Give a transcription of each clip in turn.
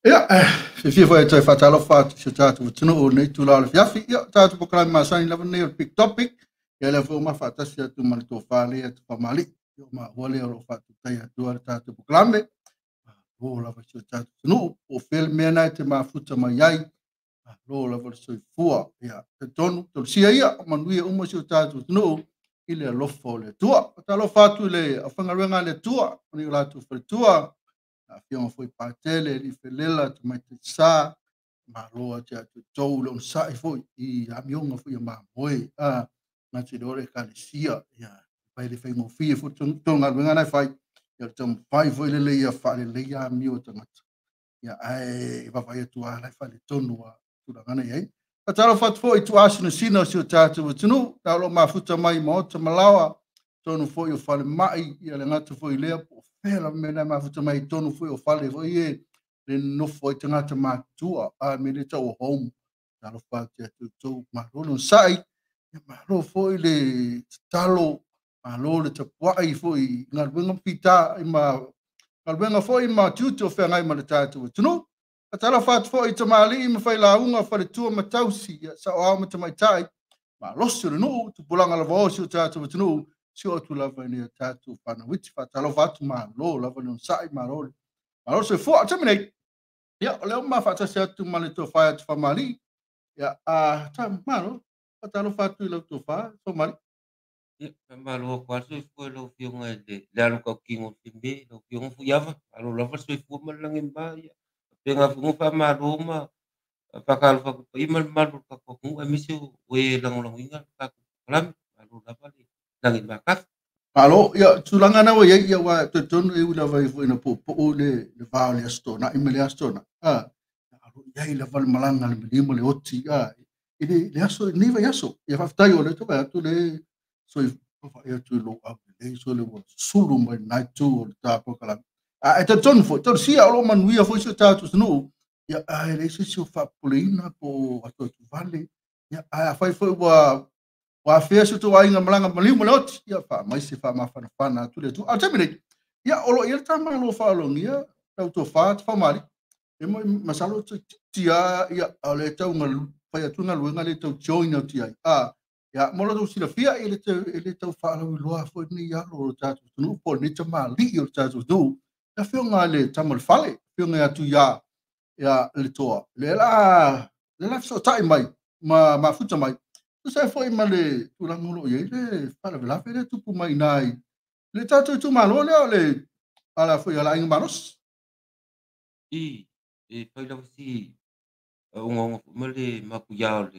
Ia, fiafia foi e toe faatalofa atu i si o tatou atunuu i lenei itula o le afiafi. Ia, o tatou polokalame masani lava lenei o le Big Topic. Ia, lea foi ua ma faatasi atu ma le tofa lea Tufamalii. Ia, o maua lea o lo o faatutaia atua le tatou polokalame. Malo lava i si o tatou atunuu. Po o fea le mea na e te mafuta mai ai. Malo lava le soifua. Ia, talitonu, talosia ia, manuia uma si o tatou atunuu i le alofa o le Atua. Faatalofa atu i le aufaigaluega a le Atua, o ni o latou faletua, afioga foi Patele, Alii Felela, Tamaitai Sa, malo atu ia te outou le onosai foi i amioga foi a mamoe, gata i le o le Ekalesia, ia, fai le faigofie foi tolu galuega na e fai, ia le taumafai foi lele ia faaleleia amio a tagata, ia, ae vaavaai atu lava la e faaletonu a tulaga na i ai. Faatalofa atu foi i tuaasinasina o si o tatou atunuu, na o lo o mafuta mai i maota ma laoa, tonu foi o falemai, ia le gata foi lea, po o fea lava mea na mafuta mai i tonu foi o fale foi e le nofo ai tagata matutua, a mea lea tau o home. Talofa atu ia te outou, malo le onosai, ia malo foi le tatalo, malo le tapuai foi i galuega ma fita ma galuega foi ma tiute o feagai ma le tatou atunuu. Faatalofa atu foi i tamalii ma failauga, faletua ma tausi, ia saoao ma tamaitai, malosi o le nuu, tupulaga lava o si o tatou atunuu, si o atu lava i nai o tatou fanau iti. Faatalofa atu, malo lava le onosai, malo malo le soifua. O le taimi nei, ia, o lea ua mafaatasi atu ma le tofa ia Tufamalii. Ia, a, ta, malo, faatalofa atu i lau tofa, Tufamalii. Ia, faamalo atu lava le soifua i lau Afioga i le alo tautino o le Fiame, lau Afioga Fuiava. Malo lava le soifua ma le lagima. Ia, faapena foi ona faamalo ma faatalofa atu i le paia ma le mamalu o le tatou atunuu, aemaise o e lagolagoina le tatou polokalame. Malo lava le lagimatafa. Malo, ia, tulaga na ua i ai, ia, ua talitonu e ui lava foi ina puupuu le va o le Aso Toonai ma le Aso Toonai. A, o i ai lava le malaga a le maliu ma le oti, a, i le aso, i lenei vaiaso. Ia, faafetai o lea te vaai atu le soi vaai atu i lou aulelei, so le ua sulu mai lena itu o le ta polokalame. A, e talitonu foi, talosia o lo o manuia foi si o tatou atunuu, ia, a e leai se isi o faapopoleina po o atuatuvale. Ia, ae afai foi ua afea si o outou aiga malaga maliu ma le oti, ia faamaise faamafanafana atu le Atua. A o le taimi nei, ia o lo o i ai le ta Malo faaaloalogia, lau tofa Tufamalii. E masalo toeitiiti lava, ia, o lea e tau fai atu galuega lea e tau join atu i ai. A, ia, mo lo outou silafia, e le tau faalauiloa foi lenei alo o le tatou atunuu po o lenei tamalii o le tatou atunuu. Le afioga i le tama o le fale, afioga ia Tuia, ia le toa, lea la fesootai mai ma mafuta mai. Tusa ai foi ma le tulaga o lo o i ai le faalavelave lea tupu mai i ina i le tatou itumalo lea o le ala foi a le Aiga Malosi. I, e fai lava si ogaoga foi ma le matuia o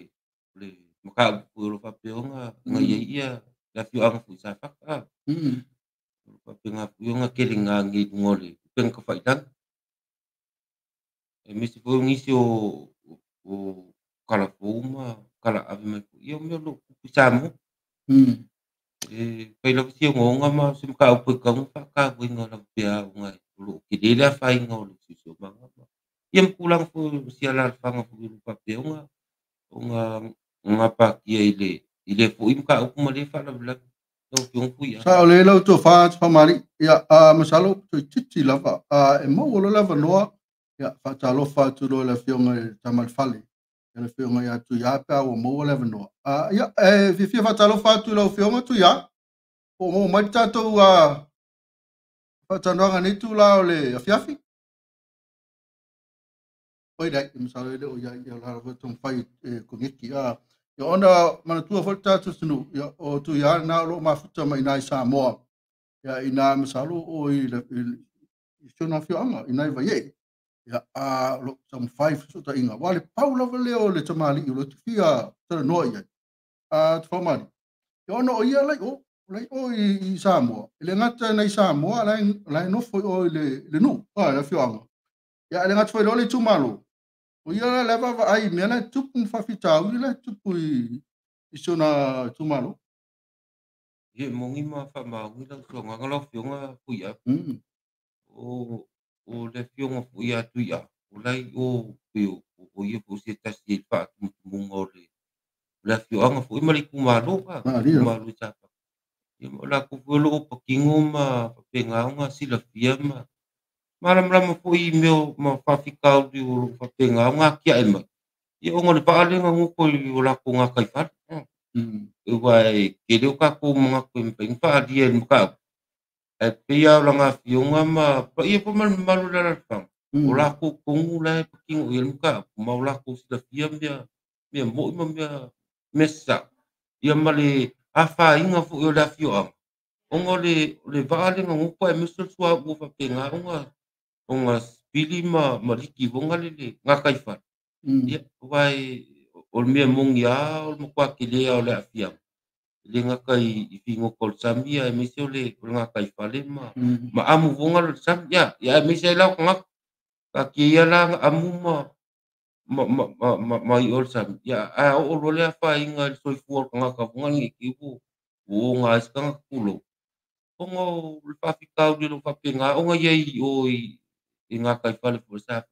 le mataupu foi o lo o faapea ona i ai ia le afioaga foi i Safata. O lo o faapena foi ona tele gage i luga o le upega tafailagi. Aemaise foi o nisi o talafou ma talaave mai foi. Ia o mea o lo o tupu i Samoa. E fai lava si ogaoga ma se mataupu e tatau ona faatauaina lava pea ona o lo o tele le afaina o le siosiomaga. Ia ma tulaga foi o si alaalafaga foi o lo o faapea ona gapatia i lea foi mataupu ma lea faalavelave. Lau Afioga Fuiava. Sao lelei lau tofa Tufamalii. Ia, masalo toeitiiti lava. E maua loa le avanoa, ia, faatalofa atu loa i le afioga i le tama o le fale, le afioga ia Tuia pe a ua maua le avanoa. Ia, e fiafia faatalofa atu i lau afioga Tuia, po o maua mai le tatou faatalanoaga i lenei itula o le afiafi. Oi leai, masalo e le o i ai, ia o la lava e taumafai e koneki. Ia, ona manatua foi le tatou atunuu, ia, o Tuia lena o lo o mafuta mai ina i Samoa. Ia, ina masalo o i si ona afioaga, ina i Vaiee. Ia, o lo o taumafai fesootaiga. Aua le pau lava lea o le tamalii o lo o te fia talanoa i ai. Tufamalii. Ia, ona o ia la i o, la i o i Samoa. E le gata i Samoa, la e nofo i o i le nuu, le afioaga. Ia, e le gata foi i le itumalo. O ia la le vaavaai i mea la e tupu ma faafitauli la e tupu i si ona itumalo. Ia, e moni ma faamaoni lau saunoaga lau Afioga Fuiava. O le afioga foi ia Tuia, o la i o pei o ia foi se tasi i le faatumutumuga o le afioaga foi ma le itumalo, itumalo i Safata. Ia, ma o latou foi o lo o patino ma faapena ona silafia ma Malamalama foi i mea ma faafitauli o lo o faapena ona atiae mai, ia ona o le vaa lea na goko i o latou gataifale. Aua e tele o tatou manatu e mafai ona faaalia i le mataupu, ae pei lava o lana afioga ma paia foi ma le mamalu o le alaalafaga, o latou tonu la e patino i ai le mataupu, ma o latou silafia mea moni ma mea sasao, ia ma le afaina foi o le afioaga, ona o le vaa lea na goto aemaise o le suauu ua faapena ona sipili ma liki foga le gataifale. Ia, aua o le mea moni lava o le matua tele lava o le aafiaga, e le gata i figota o le sami, aemaise o le gataifale ma amu foga le sami. Ia, aemaise ai la o tagata. Taatia ia la amu ma i'a o le sami, ia, ae oo loa le afaina i le soifua o le tagata foga nei te i ua oga ai se tagata tulou, ona o le faafitauli o lo o faapena ona i ai i o i gataifale foi o Safata,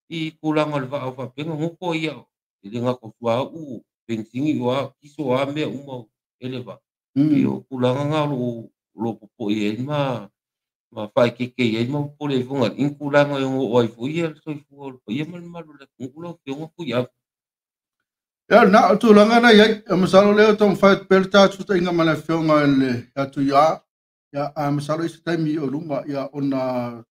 i tulaga o le vaa o faapena goto ia, e le gata o suauu, penisini, o a, kiso, o a mea uma e le vaa. Pei o tulaga na o lo o popoe ai ma faaeteete i ai ma popole ai foi i ni tulaga e ono oo ai foi ia le soifua o le paia ma le mamalu o le atunuu lau Afioga Fuiava. Ia, na o tulaga na i ai, masalo lea o taumafai atu pea le tatou fesootaiga ma le Afioga i le Atuia. Ia, a masalo i se taimi o luma, ia, ona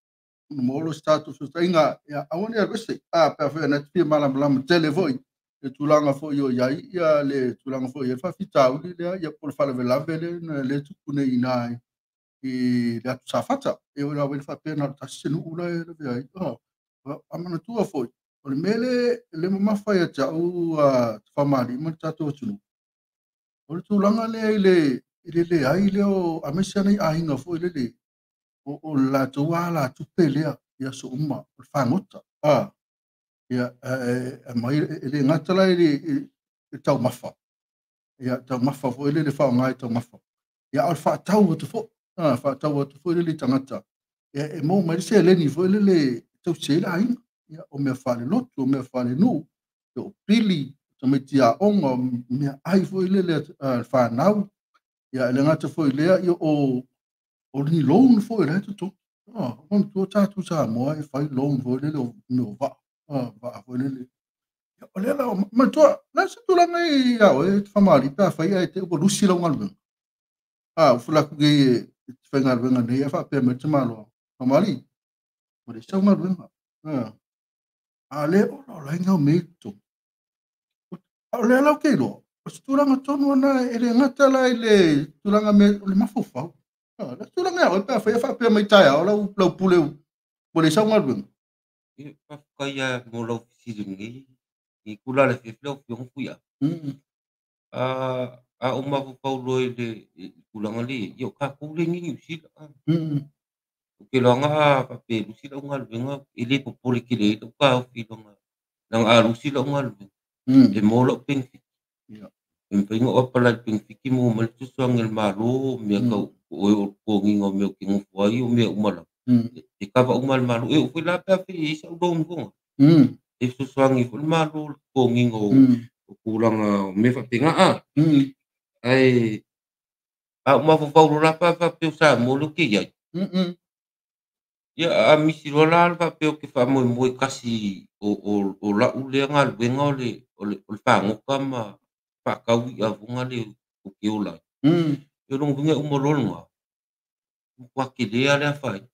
maua se tatou fesootaiga, ia, aua ne i alu ese. A, pe afai na te fia malamalama tele foi le tulaga foi o i ai, ia, le tulaga foi i ai le faafitauli lea, ia, po o le faalavelave lea na le tupu nei i ina i le atu Safata. E o la ua faapea na o le tasi se nuu la e lavea ai. A manatua foi, o le mea le mamafa ia te au famalii ma le tatou atunuu, o le tulaga lea i le leai lea o aemaise ana i aiga foi lele, o le latou alatupe lea i aso uma, o le fagota. Ia, mai e le gata la i le taumafa, ia, taumafa foi lele faaaoga i taumafa, ia, o le faatau atu foi, faatau atu foi lele i tagata, e maua mai le seleni foi lele tausi ai le aiga, ia, o mea faalelotu, o mea faalenuu, o pili, tamaiti aoga, o mea ai foi lele le fanau, ia, e le gata foi lea, ia, o ni loan foi la e totogi. O manatua tatou Samoa e fai loan foi lele o mea o vaa, vaa foi lele. O lea la, manatua, la se tulaga i a oe famalii pe afai ae te ua lusi lau galuega. Ua fulaku nei e te faigaluega nei ae faapea mai le tamaloa, famalii, ua leai sau galuega. A le ola o la e gau mea i totonu. O lea la ou te iloa, o se tulaga tonu ona e le gata la i le tulaga mea o le mafaufau. La tulaga ia oe pe afai ae faapea mai taeao lau pule ua leai sau galuega. Ia, faafetai lava mo lau fesili lenei i tulaga le afiafi lau Afioga Fuiava. A ou mafaufau loa i le tulaga lea, ia o tatou lea nei i Niu Sila. Ou te iloaga a faapea e lusi lau galuega, e le popole tele ai lau taofi leaga a lusi lau galuega, e maua lau penefiti. E mafai ona ou apply i le penefiti maua mai le fesoasoani a le Malo, mea tau o oe o le totogiina o mea ou te nofo ai, o mea uma lava. E kava uma e le Malo. E oo foi la pe afai e i ai sau loan foga. E fesoasoani foi le Malo i le totogiina o tulaga o mea faapena. Ae a ou mafaufau loa la pe a faapea o Samoa lea ou te i ai. Ia, a misi loa la le faapea ou te faamoemoe tasi o lau lea galuega o le fagota ma faatau i'a foga le ou te ola ai. E lona uiga e uma loa lena, matua tele lava le afaina.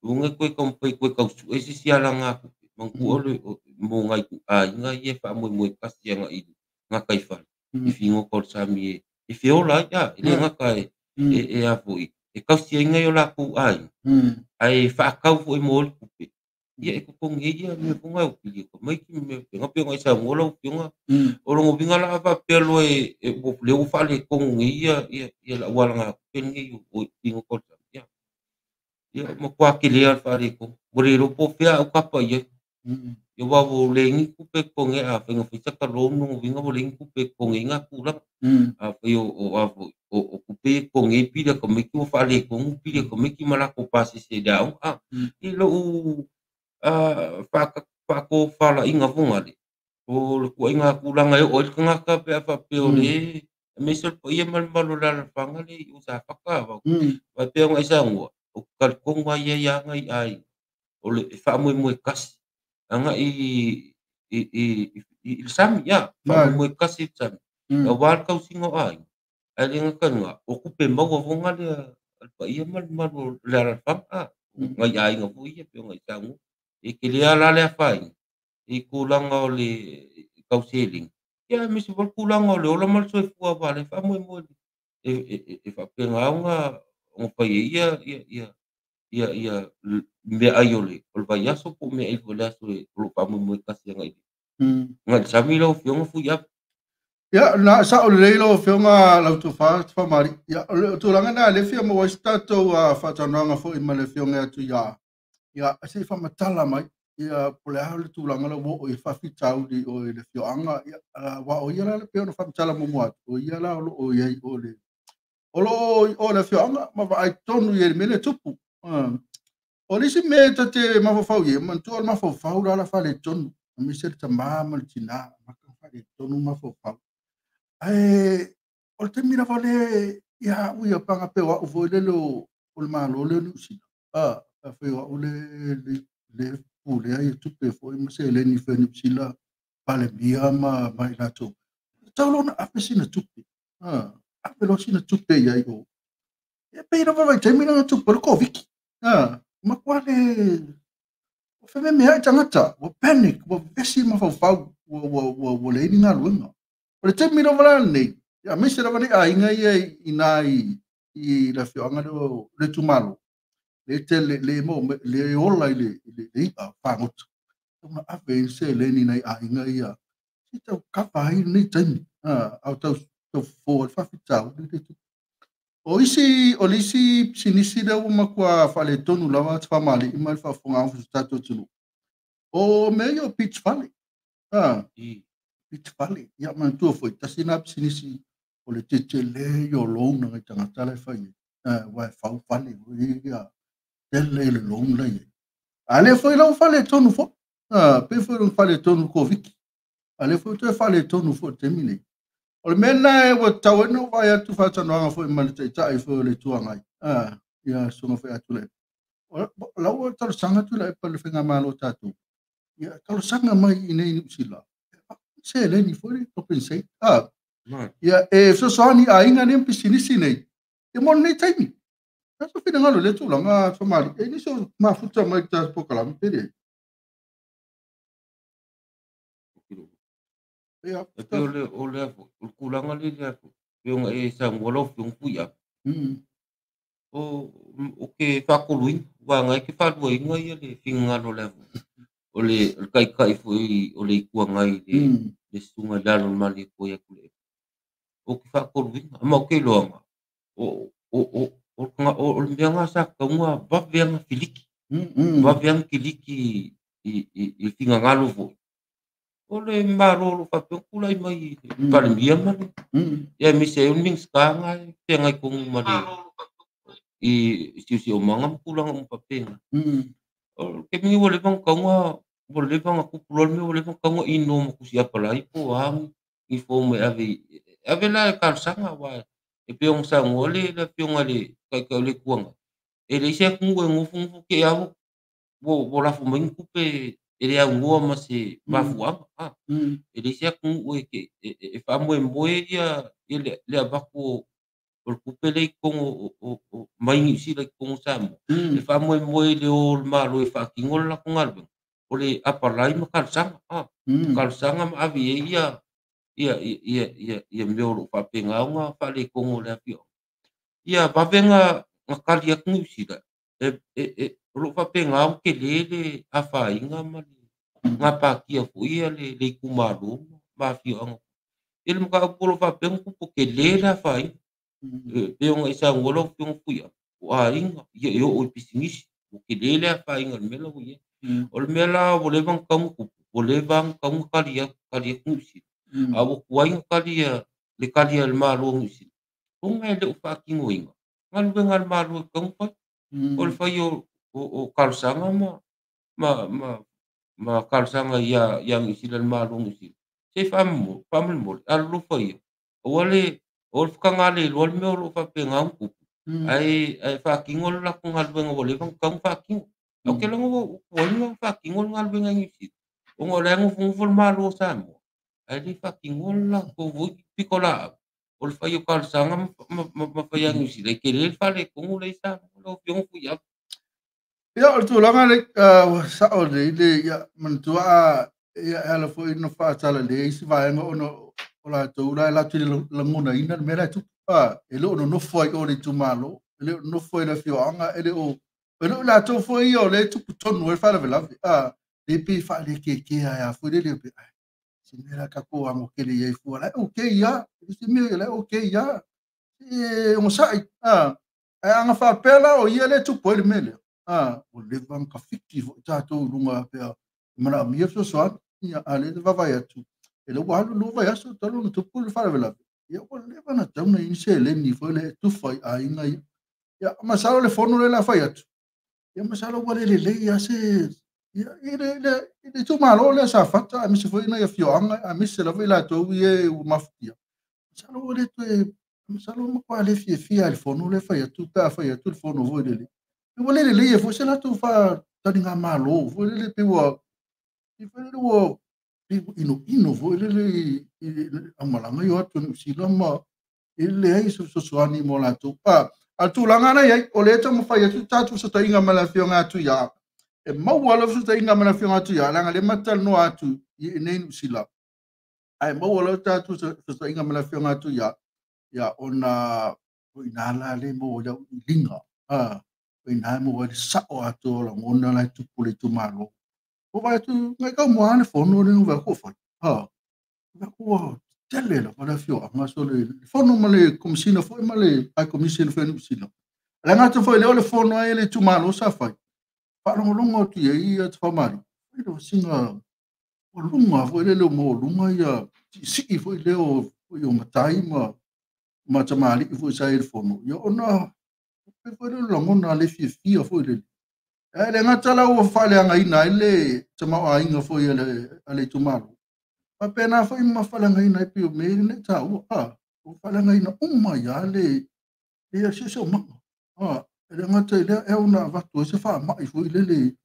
Uiga e toe taumafai toe tausue se isi alagatupe, manatua o le mo nai aiga ia e faamoemoe tasi agai i gataifale, i figota o le sami e feola ai, e le gata e a foi, e tausi ai nai o latou aiga, ae faatau foi mo le tupe. Ia e totogi ai ia mea foga e opili e tamaiti ma mea faapena. Pei ona e saunoa lau Afioga, o lona uiga la a faapea loa lea ua faaletonu nei ia lau alagatupe lenei o figota o le sami. Ia, matua tele lava le faaletonu. Ua le iloa po o fea a ou tapa i ai. Ia, aua ua leai ni tupe e totogi ai, afai na fai sata loan, lona uiga ua leai ni tupe e totogi ai ngā tulaga. Afai o tupe e totogi ai pili a tamaiti, ua faaletonu pili a tamaiti ma latou pasese i le aoga. I lou faatofalaiga fogale, o le tuuaiga tulaga e oo ai le tagata pe a faapea o le aemaise o le paia ma le mamalu o le alaalafaga lea i o Safata. Aua pei ona e saunoa, ou te talitonu lava i ai lava nai aiga. o le e faamoemoe kasi agai i le sami, ia faamoemoe kasi i le sami aua le tausiga o aiga. Ae le gata i lena, o tupe maua foi na lea a le paia ma le mamalu o le alaalafaga, nai aiga foi ia pei ona e saunoa. E tele lava la le afaina i tulaga o le tau seleni, ia aemaise foi le tulaga o le ola ma le soifua aua o lea e faamoemoe e faapena ona fai ai ia meaai o le vaiaso po o meaai foi o le aso o lo o faamoemoe kasi agai i le sami lau Afioga Fuiava. Ia, na sa'o lelei lau Afioga lau tofa Faamalie. Ia, o le tulaga lena lea e fia maua ai se tatou faatalanoaga foi ma le Afioga ia Tuia. Ia, se i faamatala mai, ia, po o le a le tulaga lea ua oo i ai faafitauli o i le afioaga. Ia, aua o ia la pei ona faamatala muamua atu, o ia la o lo o i ai o le o lo o i o le afioaga ma vaai tonu i ai i le mea lea e tupu. O le isi mea ta te mafaufau i ai, manatua o le mafaufau la la faaletonu, aemaise le tama ma le tina, faaletonu mafaufau. Ae o le taimi lava lea ia au ia paga pei o au foi lele o le Malo lea o Niu Sila. Afai o au le pulea ia tupe foi ma seleni foi a Niu Sila, Palemia ma i latou. Tau loa ona ave sina tupe. Ave loa sina tupe i ai o. E pei lava vaitaimi lena na tupu ai le Koviti. Matua le fememeai tagata, ua panic, ua vevesi mafaufau, ua leai ni galuega. O le taimi lava la lenei, aemaise lava nei aiga ia i ina i le afioaga lea o le itumalo, le tele le mo le ola i le i'a fagota, ona ave ai seleni nai aiga ia se tau kava ai lenei taimi, a o tau fofo ai le faafitauli le tupu. O isi o le isi pisinisi lea ua matua faaletonu lava Faamalie ma le faafofogaaga o si tatou atunuu, o mea ia o beach fale. Beach fale. Ia manatua foi, tasi lena pisinisi o le tetele ia o loan a nai tagata la e fai ai. Aua e fau fale foi ia tele le loan la e i ai. A lea foi la ua faaletonu foi. Pei foi ona faaletonu i le Koviti. A lea foi ua toe faaletonu foi i le taimi lenei. O le mea lena ua tatau ai ona ou vaai atu faatalanoaga foi ma le Taitai foi o le Itu Agai, ia le Susuga foi ia Tuilaepa. O la ua talosaga Tuilaepa i le faigamalo a tatou, ia talosaga mai i inei i Niu Sila, seleni foi le compensate. Ia e fesoasoani i aiga nei ma pisinisi nei, ia mo lenei taimi. Tatou finagalo i lea tulaga Faamalie, e nisi o mafuta mai le tatou polokalame pe leai. Ia, E pei o le o le o le tulaga lea lea pei ona e saunoa lau Afioga Fuiava. O ke faatoluina, aua na e te faaluaina ia le finagalo o le o le taitai foi o le Itu Agai le susuga i le alo o le Malietoa ia Tuilaepa. O te faatoluina, ma ou te iloaga o le mea lena sa tatau ona vave ona filiki, vave ona kiliki i le finagalo foi o le Malo o lo o faapea ona tulai mai i le Palemia ma le ia aemaise ai o le Minisita na e feagai tonu ma le i siosiomaga ma tulaga uma faapena. O le taimi lenei ua leva ona tatau ona ua leva ona tupu loa le mea ua leva ona tatau ona ino ma tusi apalai po o a ni form e ave ave la e talosaga aua e pei ona saunoa le Afioga i le Taitai o le Itu Agai, e leai se atunuu e nofonofo te i lava ua lafo mai ni tupe e le aunoa ma se mafuaaga. E leai se atunuu e faamoemoe ia le avatu o le tupe lea i totonu mai Niu Sila i totonu o Samoa. E faamoemoe i le o o le Malo e faatino le latou galuega, o le apalai ma talosaga. Talosaga ma ave i ai ia mea o lo o faapena ona faaletonu o le afioaga. Ia vave na tali atu Niu Sila, o lo o faapena ona tele le afaina ma le gapatia foi ia le itumalo ma afioaga. I le mataupu o lo o faapea ona tupu, tele le afaina. E pei ona e saunoa lau Afioga Fuiava, o aiga, ia e oo i pisinisi, ua tele le afaina i le mea la ua i ai. O le mea la ua leva ona tatau ona tupu, ua leva ona tatau ona tali atu Niu Sila. A ua tuai ona tali le tali a le Malo o Niu Sila, ona e le o faatinoina galuega a le Malo e tatau ona fai. O le fai o talosaga ma talosaga ia Niu Sila, le Malo o Niu Sila. Se faamolemole, alolofa ia. Aua le fetagaleloa le mea o lo o faapena ona tupu, ae faatino le latou galuega ua leva ona tatau ona faatino. Ou te logo ua ai ma faatino le galuega i Niu Sila, ona o la e nofonofo le Malo o Samoa, ae le faatinoa le latou foi pitolaau, o le fai o talosaga ma fai a Niu Sila, e tele le faaletonu lea i Samoa lau Afioga Fuiava. Ia, o le tulaga lea, ua sao lelei le, ia, manatua a, ia, e ala foi ona faasalalea isi vaega ona o latou la e latou te lagonaina le mea la e tupu. E le o nonofo ai o le itumalo, e le o nonofo ai le afioaga, e le o latou foi ia o lea e tupu tonu ai le faalavelave. Le pe faalekekea ai a foi le pe, ai, se mea la tatou agokele i ai fua, la e okay ia, se mea la e okay ia, e ogasai, ae aga faapea la o ia le tupu ai le mea lea. Ua leva ona tafiti foi tatou i luga pea, manaomia fesoasoani, ia, a le vaavaai atu, e le ua alu 2 vaiaso talu ona tupu le faalavelave. Ia, ua leva na tau na i ni seleni foi le tufa i aiga ia. Ia, masalo le fono le la fai atu. Ia, masalo ua le lelei a se, ia, i le itumalo lea Safata, aemaise foi nai afioaga, aemaise lava i latou ia ua mafutia. Masalo ua le toe, masalo ua matua le fiafia i le fono le fai atu, pe a fai atu le fono foi lele. Ua le lelei ai foi se latou faataligamalo foi lele, pe ua, foi lele ua inoino foi lele i aumalaga i o atu Niu Sila ma e leai se fesoasoani mo latou. A le tulaga na i ai, o lea e taumafai atu tatou fesootaiga ma le afioga atu ia. E maua lava fesootaiga ma le afioga atu ia, leaga lea ma talanoa atu i nei Niu Sila. Ae maua lava tatou fesootaiga ma le afioga atu ia, ia ona o ina la le maua i au iliga. O ina maua ai le sao atu o lagona la e tupu le itumalo. O vai atu, ngai kau mua le fono le vai ko fai. Vai ko tele la le afioaga so le fono ma le komisina foi ma le High Commission foi Niu Sila. Le gata foi le o le fono ai le itumalo sa fai. Faalogologo atu i ai ia te whamari. I le singa o lunga foi le leo mo lunga ia sii foi leo foi o matai ma tamali foi sa i le fono. Ia ona pe foi le langona le fiafia foi le. E le gata la ua faaleagaina ai le tamaoaiga foi a le itumalo. Faapena foi ma faaleagaina ai pei o mea nei taua. Ua faaleagaina uma ia le siosiomaga. E le gata i lea e ona avatu ai se faamai foi lele.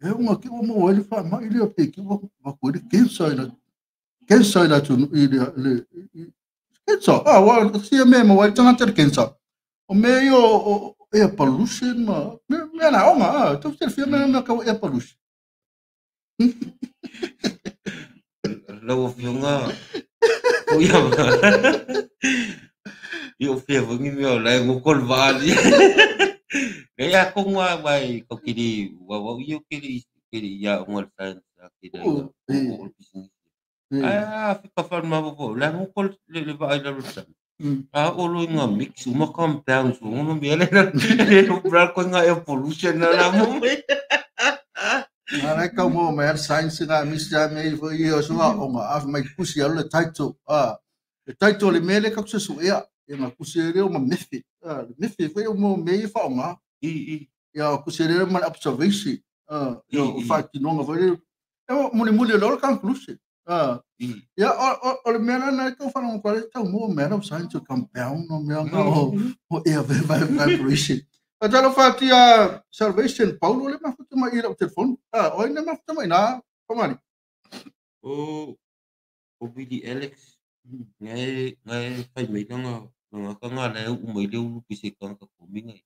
E unga ki ua maua ai le faamai lea pe ki ua avatu ai le cancer i la cancer i la tunu i le cancer. Ua sia mea maua ai le tagata le cancer. O mea ia o air pollution ma mea na onga. Tau silafia mea na kau air pollution. Lau Afioga Fuiava. I o fia foi ni mea o la e ngoko le vaali. Nei a kongo a mai ko kiri wa wa i o kiri kiri ia onga le science a kiri o o business. A fi pa fa ma vo la ngoko le vaai la le science. A o lo inga mix uma compounds o no mea le le no bra ko inga air pollution na la mo. Nā kau mo mea science ngā misi a mea i foi i o sua o ngā awhi mai kusi alu le title. Le title le mea le kaku se suea. Ia ngā kusi e reo ma method. Le method foi o mo mea i whao ngā. Ia o kusi e reo ma le observation. Ia o whaatinonga foi reo. Ia muli muli o le conclusion. Ia o le mea nā kau whanau kwa le tau mo mea lau science o compound o mea ngā o air vibration. A talo whātia Salvation Paulo le mafuta mai i lau telefonu. O ina mafuta mai nā, pamari. O Billy Alex, ngai whai mai langa, langa ka ngā lea u mai leo ulu pise kanga komi ngai.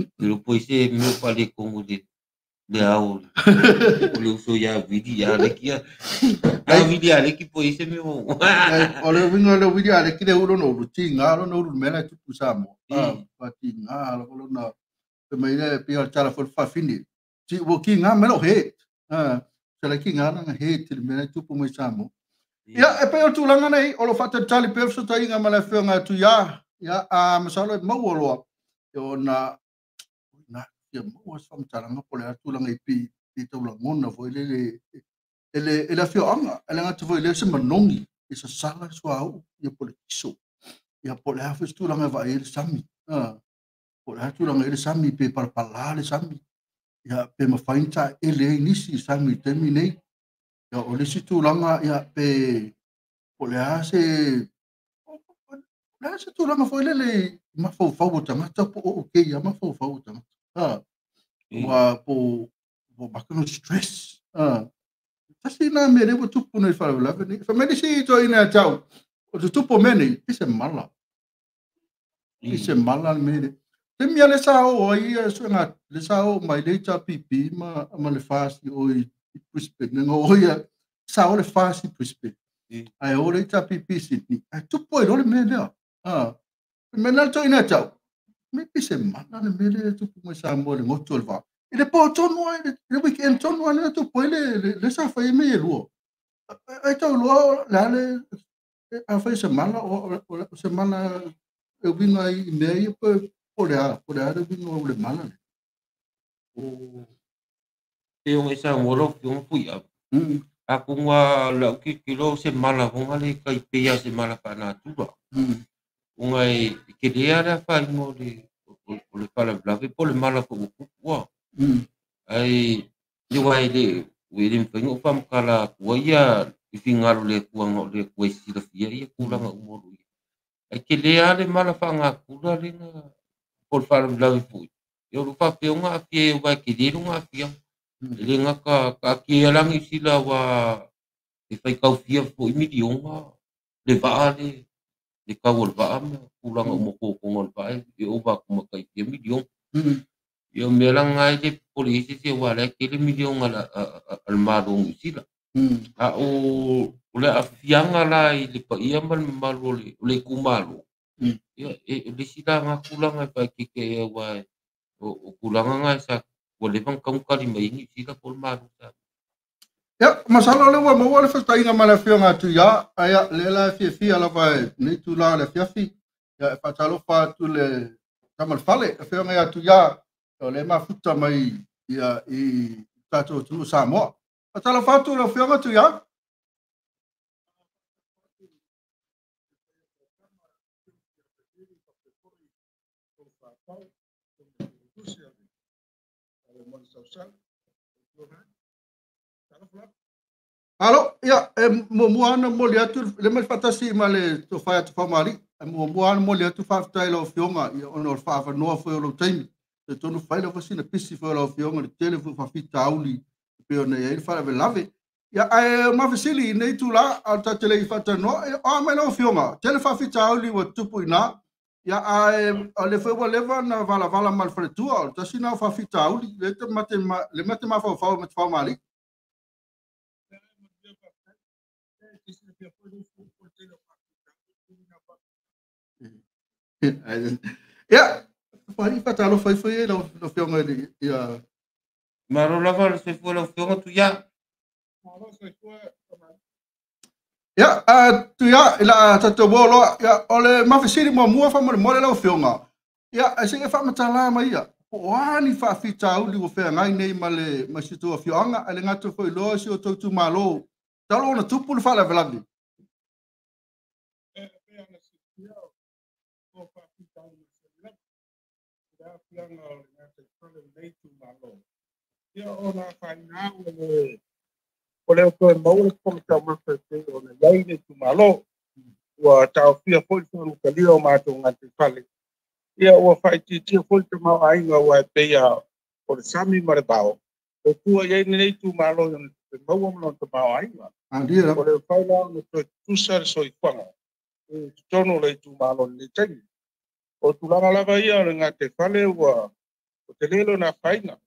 Te ropo i se meo pale kongo le ao, o le uso ia Billy Aleki ia. A Billy Aleki po i se meo. O le winga le Billy Aleki le uro no uru, ti ngā ro no uru mea lai tupu Samoa. Ti ngā ro na te mai le pia o tala fo whawhini. Ti wo ki ngā mea he. Se le ki ngā nanga he te mea lai tupu mai Samoa. Ia, e pe o tūlanga nei, o lo whātalitali pe fesootaiga ma le afioga atu ia, ia, a masalo e maua loa. Ia ona, na, ia maua se whamtalanga po le atūlanga i pi taulangona foi le e le afioaga, e le gata foi le se manongi, i sa sala sua au, ia po le kiso. Ia po le afa se tūlanga e vaai e le sami. Po le atūlanga e le sami, pe palapala le sami. Ia pe mawhain ta ele ai nisi sami i temi nei. Ia o le si tūlanga, ia pe po le a se tūlanga foi lele mafaufau o tangata po o ke ia mafaufau o tangata. Ua po Po maka no stress. Tasi na me le tupu nei faalavelave nei. Fa mai le isi toeaina ia te au, o te tupu o mea nei, e se mala. E se mala le mea lea. Taimi lava lea sa oo ai ia suega, lea sa oo mai le HRPP ma le FAST i o i Brisbane. Na oo ia, sa oo le FAST i Brisbane. Ae oo le HRPP i Sydney. Ae tupu ai loa le mea lea. Le mea lena le toeaina ia te au, me pe se mala le mea lea e tupu mai Samoa i le goto o le vaa. I le po tonu lava, i le weekend tonu lava lea na tupu ai le sa fai ai mea e lua. Ai tau loa le a le afai se mala o se mala e uiga i mea ia po le a, po le a le uiga o le mala lea. O pei ona e saunoa lau Afioga Fuiava, atonu lava o lau tilotilo o se mala foi lea tai pei lava o se mala faanatura. Ona e tele lava le afaina o le faalavelave po o le mala foi ua tupu lava. Ae aua e le mafai ona ou faamatala atua ia i finagalo o le Atua na o le Atua e silafia ia tulaga uma o lo o i ai. Ae tele lava le mala faanatura lea na po o le faalavelave foi, ia o lo o faapea ona aafia ai aua e tele lona aafiaga. E le gata taatia ai la Niu Sila aua e faitaufia foi miliona le vaa le le tau o le vaa ma tulaga uma o totoga o le vaa e ova atu ma tai fia miliona. Ia o mea la na e le popole i ai se isi aua o la e tele miliona a le Malo o Niu Sila. A o le aafiaga la i le paia ma le mamalu o le itumalo, ia e le isi la na tulaga e faaeteete ai aua o tulaga na sa ua leva ona tatau ona tali mai ai Niu Sila po o le Malo sa. Ia, masalo o lea ua maua le fesootaiga ma le Afioga a Tuia, ae ia, lea la e fiafia lava i lenei itula o le afiafi, ia, e faatalofa atu le tama o le fale, Afioga ia Tuia, o lea e mafuta mai ia, i tatou atunuu o Samoa. Faatalofa atu lau Afioga Tuia. Alo, ia, e muamua lava ona momoli atu le mai faatasi ma le tofa ia Tufaumalie. E muamua lava ona momoli atu faafetai i lau Afioga ia, ona o le faaavanoa foi o lou taimi. Talitonu fai lava sina pisi foi o lau Afioga i le tele foi o faafitauli e pei ona i ai le faalavelave. Ia, ae o le ma fesili i lenei itula, a o le tatou te le i faatalanoa, ia, o a mai lau Afioga, tele faafitauli ua tutupu i ina, ia, ae o lea foi ua leva ona valavala ma le faletua, o le tasi lena o faafitauli, lea ma te mafaufau ma Tufaumalie. Ia, Fai faatalofa ifo ia i lau Afioga i le ia. Malo lava le soifua lau Afioga Tuia. Ia, Tuia, i la tatou o loa, ia, o le mafesili muamua faamolemole lau Afioga. Ia, se i faamatala mai ia, po o a ni faafitauli ua feagai nei ma le ma si outou afioaga, ae le gata foi loa si outou itumalo, talu ona tupu le faalavelave. Ia o nā whainga o le o le toe maua le fofoga taumafa e pei ona i ai le itumalo. Ua taofia foi le faamatalia o matou gataifale. Ia ua faaitiitia foi le tamaoaiga aua e pei lava o le sami ma le vao e tua i ai lenei itumalo i ona tupe maua ma lona tamaoaiga. O le mafai la ona toe tutusa le soifuaga i totonu o le itumalo i lenei taimi. O tulaga lava ia o le gataifale ua tele lona afaina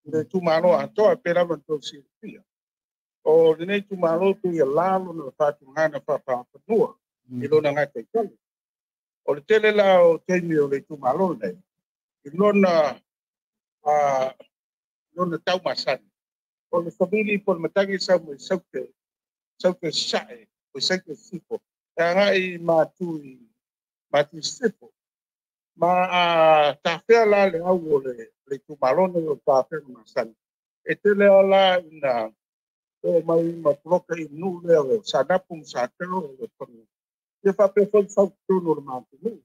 i le itumalo atoa e pei lava ona outou silafia. O lenei itumalo pei e la lona faatulagaga faapafanua i lona gataifale. O le tele la o taimi o le itumalo lenei i lona taumasani, o le savili po o le matagi e sau mai Saute, Saute Sasae, o Saute Sisifo, e agai i Matu i Sisifo. Ma a tafea la le au o le itumalo nei o tafea masani, e tele lava la ina oo mai ma poloka i nuu lea o Saanapu ma Satao o le Fanua. Ia faapea foi le sau totonu o le matou nuu.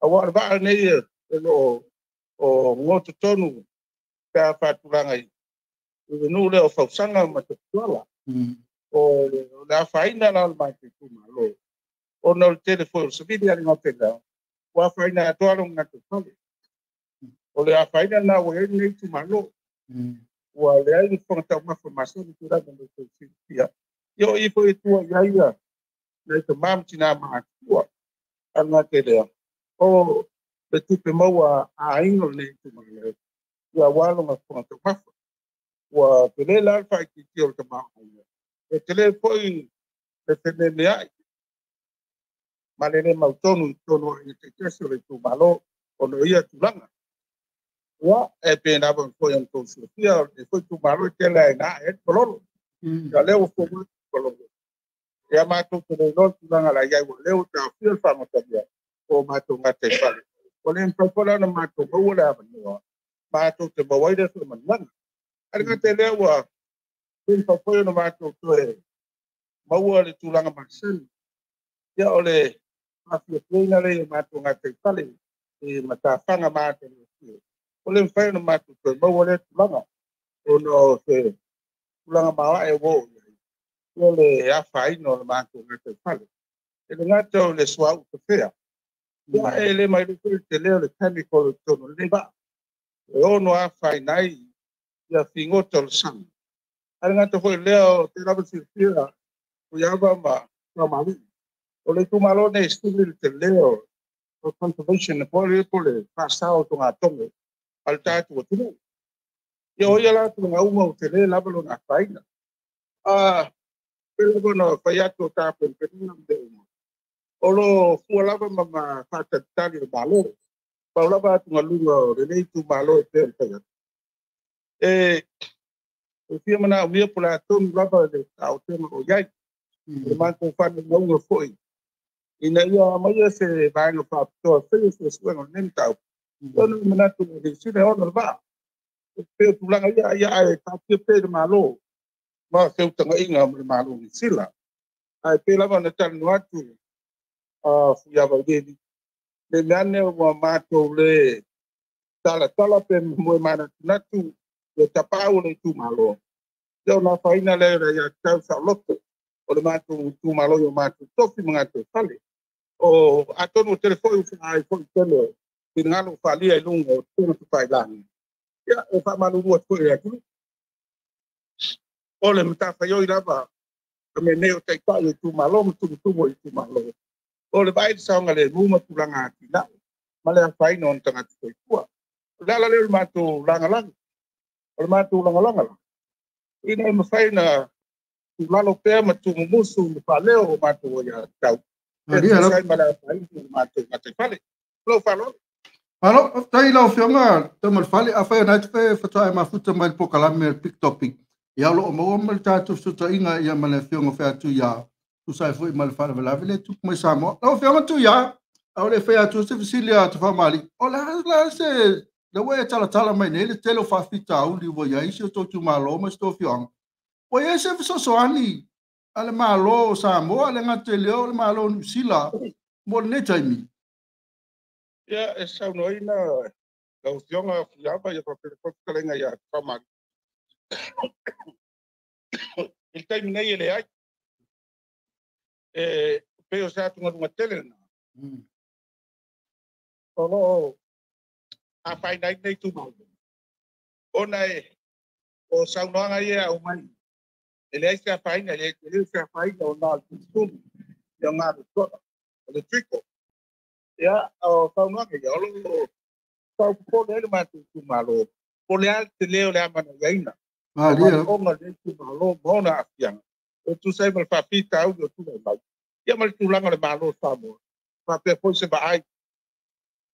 Aua o le vaa lenei e lo o gototonu pe a faatulaga i le nuu lea o Fausaga ma Tafitoala. O le afaina la o le matou itumalo, ona o le tele foi o le savili a le gata ua afaina atoa lona gataifale. O le afaina lena ua i ai lenei itumalo. Ua leai le fofoga taumafa masani tulaga mo le silafia. Ia o i foi e tua i ai ia nai tama ma tinā matutua. Ae le gata i lea, o le tupe maua a aiga o lenei itumalo, ia aua lona fofoga taumafa. Ua tele la le faaitiitia o le tamaoaiga, e tele foi le fememeai ma le le mautonu i totonu o aiga taitasi o le itumalo ona o ia tulaga. Ia, e pei lava foi ona outou silafia, o lenei foi itumalo e tele lava ina ae ai le pololo. Ia lea ua fou mai le pololo. Ia matou te le iloa le tulaga o le a i ai, aua o lea ua taofia le faagotalia o matou gataifale. Ua le mafai foi la ona matou maua le avanoa matou te maua ai lea faamanuiaga. Ae le gata i lea, ua le mafai foi ona matou toe maua le tulaga masani. Ia o le faafiafiaina lea i o matou gataifale i matafaga ma atogafie, ua le mafai ona matou toe maua lea tulaga ona o se tulaga maoae ua oo i ai o le afaina o le matou gataifale. E le gata o le suauu tafea, ia e le ma iloa foi le tele o le chemical i totonu o lenei vaa e ono afaina ai ia figota o le sami. Ae le gata foi i lea, o te lava silafia Fuiava ma Faumali'i, o le itumalo lenei e sili le tele o conservation po o le faasao o togatogo a le tatou atunuu. Ia o ia la tulaga uma ua tele lava lona afaina. Pei lava ona fai atu o tapenapenaga ma mea uma, o lo o fua lava ma faatalitali i le Malo. Pau lava atugaluga o lenei itumalo e pei ona fai atu, e fia manaomia po o le a tonu lava le taotoga o i ai. O le matou faanaunaua foi ina ia aumaia se vaega faapitoa e faia suesuega o lenei mataupu, ona e manatu o Niu Sila e ona le vaa. E pei o tulaga ia, ae taatia pea i le Malo ma feutagaiga ma le Malo o Niu Sila. Ae pei lava ona talanoa atu Fuiava i le mea ane ua matou le talatala pe moe manatunatu le tapaau o le itumalo, ia ona afaina lea o le aiatatau saoloto o le matou itumalo i o matou tofi ma gataifale. O atonu ua tele foi ua foi tele o finagalo ua faaalia i luga o upega tafailagi, ia e faamalulu atu foi i le atunuu. O le matafaioi lava a mea nei o taitai o itumalo ma tumutumu o itumalo, o le vaai i le saogalemu ma tulaga atinae ma le afaina o ona tagata soifua. O le ala lea o le matou lagalaga. O le matou lagalaga la, ina ia mafai ona tuulalo pea ma tuumumusu ma faaleo o matou aiatatau e tusa ai ma le afaina o le matou gataifale. Lou faaaloalo. Malo, faafetai i lau Afioga Taumalefale. Afai o lena e te faatoa e mafuta mai le polokalame o le Big Topic, ia o lo o maua ma le tatou fesootaiga ia ma le Afioga Featuia, tusa ai foi ma le faalavelave lea e tupu mai Samoa. Lau Afioga Tuia, a o le fai atu se fesili a Tafamalii, o le a la se lea ua e talatala mai nei le tele o faafitauli ua i ai si o outou itumalo ma si o outou afioaga. Ua i ai se fesoasoani a le Malo o Samoa, le gata i lea o le Malo o Niu Sila mo lenei taimi? Ia, e saunoaina lau Afioga Fuiava ia faapea foi fetalaiga ia Faumali. I le taimi nei e leai. E pei o se atugaluga tele lena. O lo o afaina ai lenei itumalo, ona o saunoaga ia e aumai, e leai se afaina, e leai tele se afaina o na o le tumutumu, ia o le toa, o le triko. Ia, o saunoaga ia, o lo o taupopole ai le matou itumalo, po o le a le tele o le amanaiaina o manaoga o lenei itumalo ma ona aafiaga, e tusa ai ma le faafitauli o tulai mai, ia ma le tulaga o le Malo o Samoa, faapea foi se vaai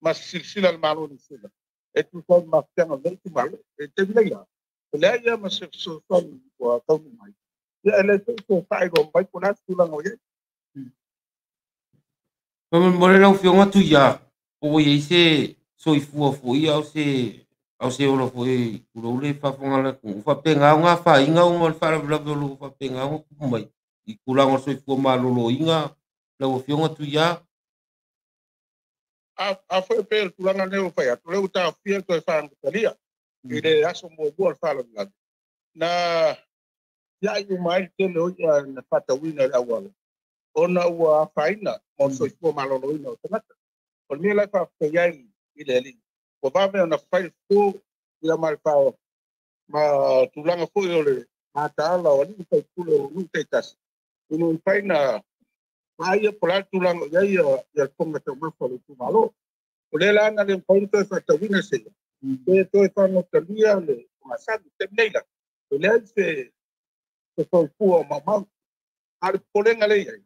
ma se silasila a le Malo o Niu Sila e tusa ai ma mafatiaga o lenei itumalo. I le taimi nei lava, e leai lava ma se fesoasoani ua taunuu mai, ia e leai foi se faailoa mai po o le a se tulaga o i ai. Faamolemole lau Afioga Tuia, po ua i ai se soifua foi a o se ola foi, tulou le faafofoga a le atunuu, faapena ona afaina ona o le faalavelave o lo o faapena ona tupu mai i tulaga o le soifua maloloina lau Afioga Tuia. A foi pei o le tulaga lea ua fai atu, o lea ua taofia toe faagatalia i le aso muamua o le faalavelave, na tiai uma ai le tele o ia na faatauina i le auala, ona ua afaina mo le soifua maloloina o tagata. O le mea la e faafetai ai i le Alii, ua vave ona fai le fofo ia ma le Ma tulaga foi o le mataala o alii faipule o nuu taitasi ina ia mafai ona vaaia po o le a le tulaga o i ai le fofoga taumafa o le itumalo. O lea la na le mafai ona toe faatauina seia pe toe fagotalia le ogasami. I le taimi nei la, e leai se soifua o maumau. A o le popolega lea e i ai,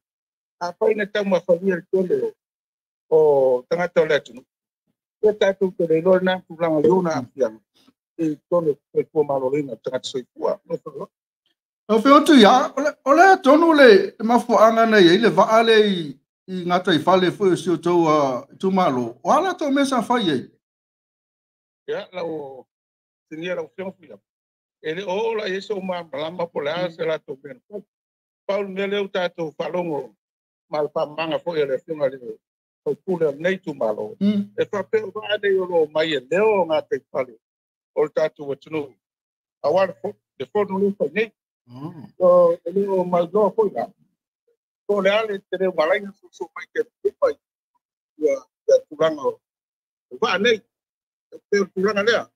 afai na taumafalia le tele o tagata o le atunuu, ia tatou te le iloa lena tulaga i ona aafiaga i totonu o le soifua maloloina o tagata soifua. Lau Afioga Tuia, o le a tonu le mafuaaga na i ai le vaa lea i gataifale foi o si outou itumalo, o a latou mea sa fai ai? Ia, lau sinia lau Afioga Fuiava, e le o oo la i ai sou malamalama po o le a se latou mea na fai. Pau le mea lea ua tatou faalogo ma le faamamaga foi a le Afioga i le faipule o lenei itumalo, e faapea o vaa nei o lo o mai e leo gataifale o le tatou atunuu aua le fono lea e fai nei. E le o mauiloa foi la, po o le a le tele ua ala ai ona soso mai te tupa ia tulaga o vaa nei. E pei o le tulaga lea.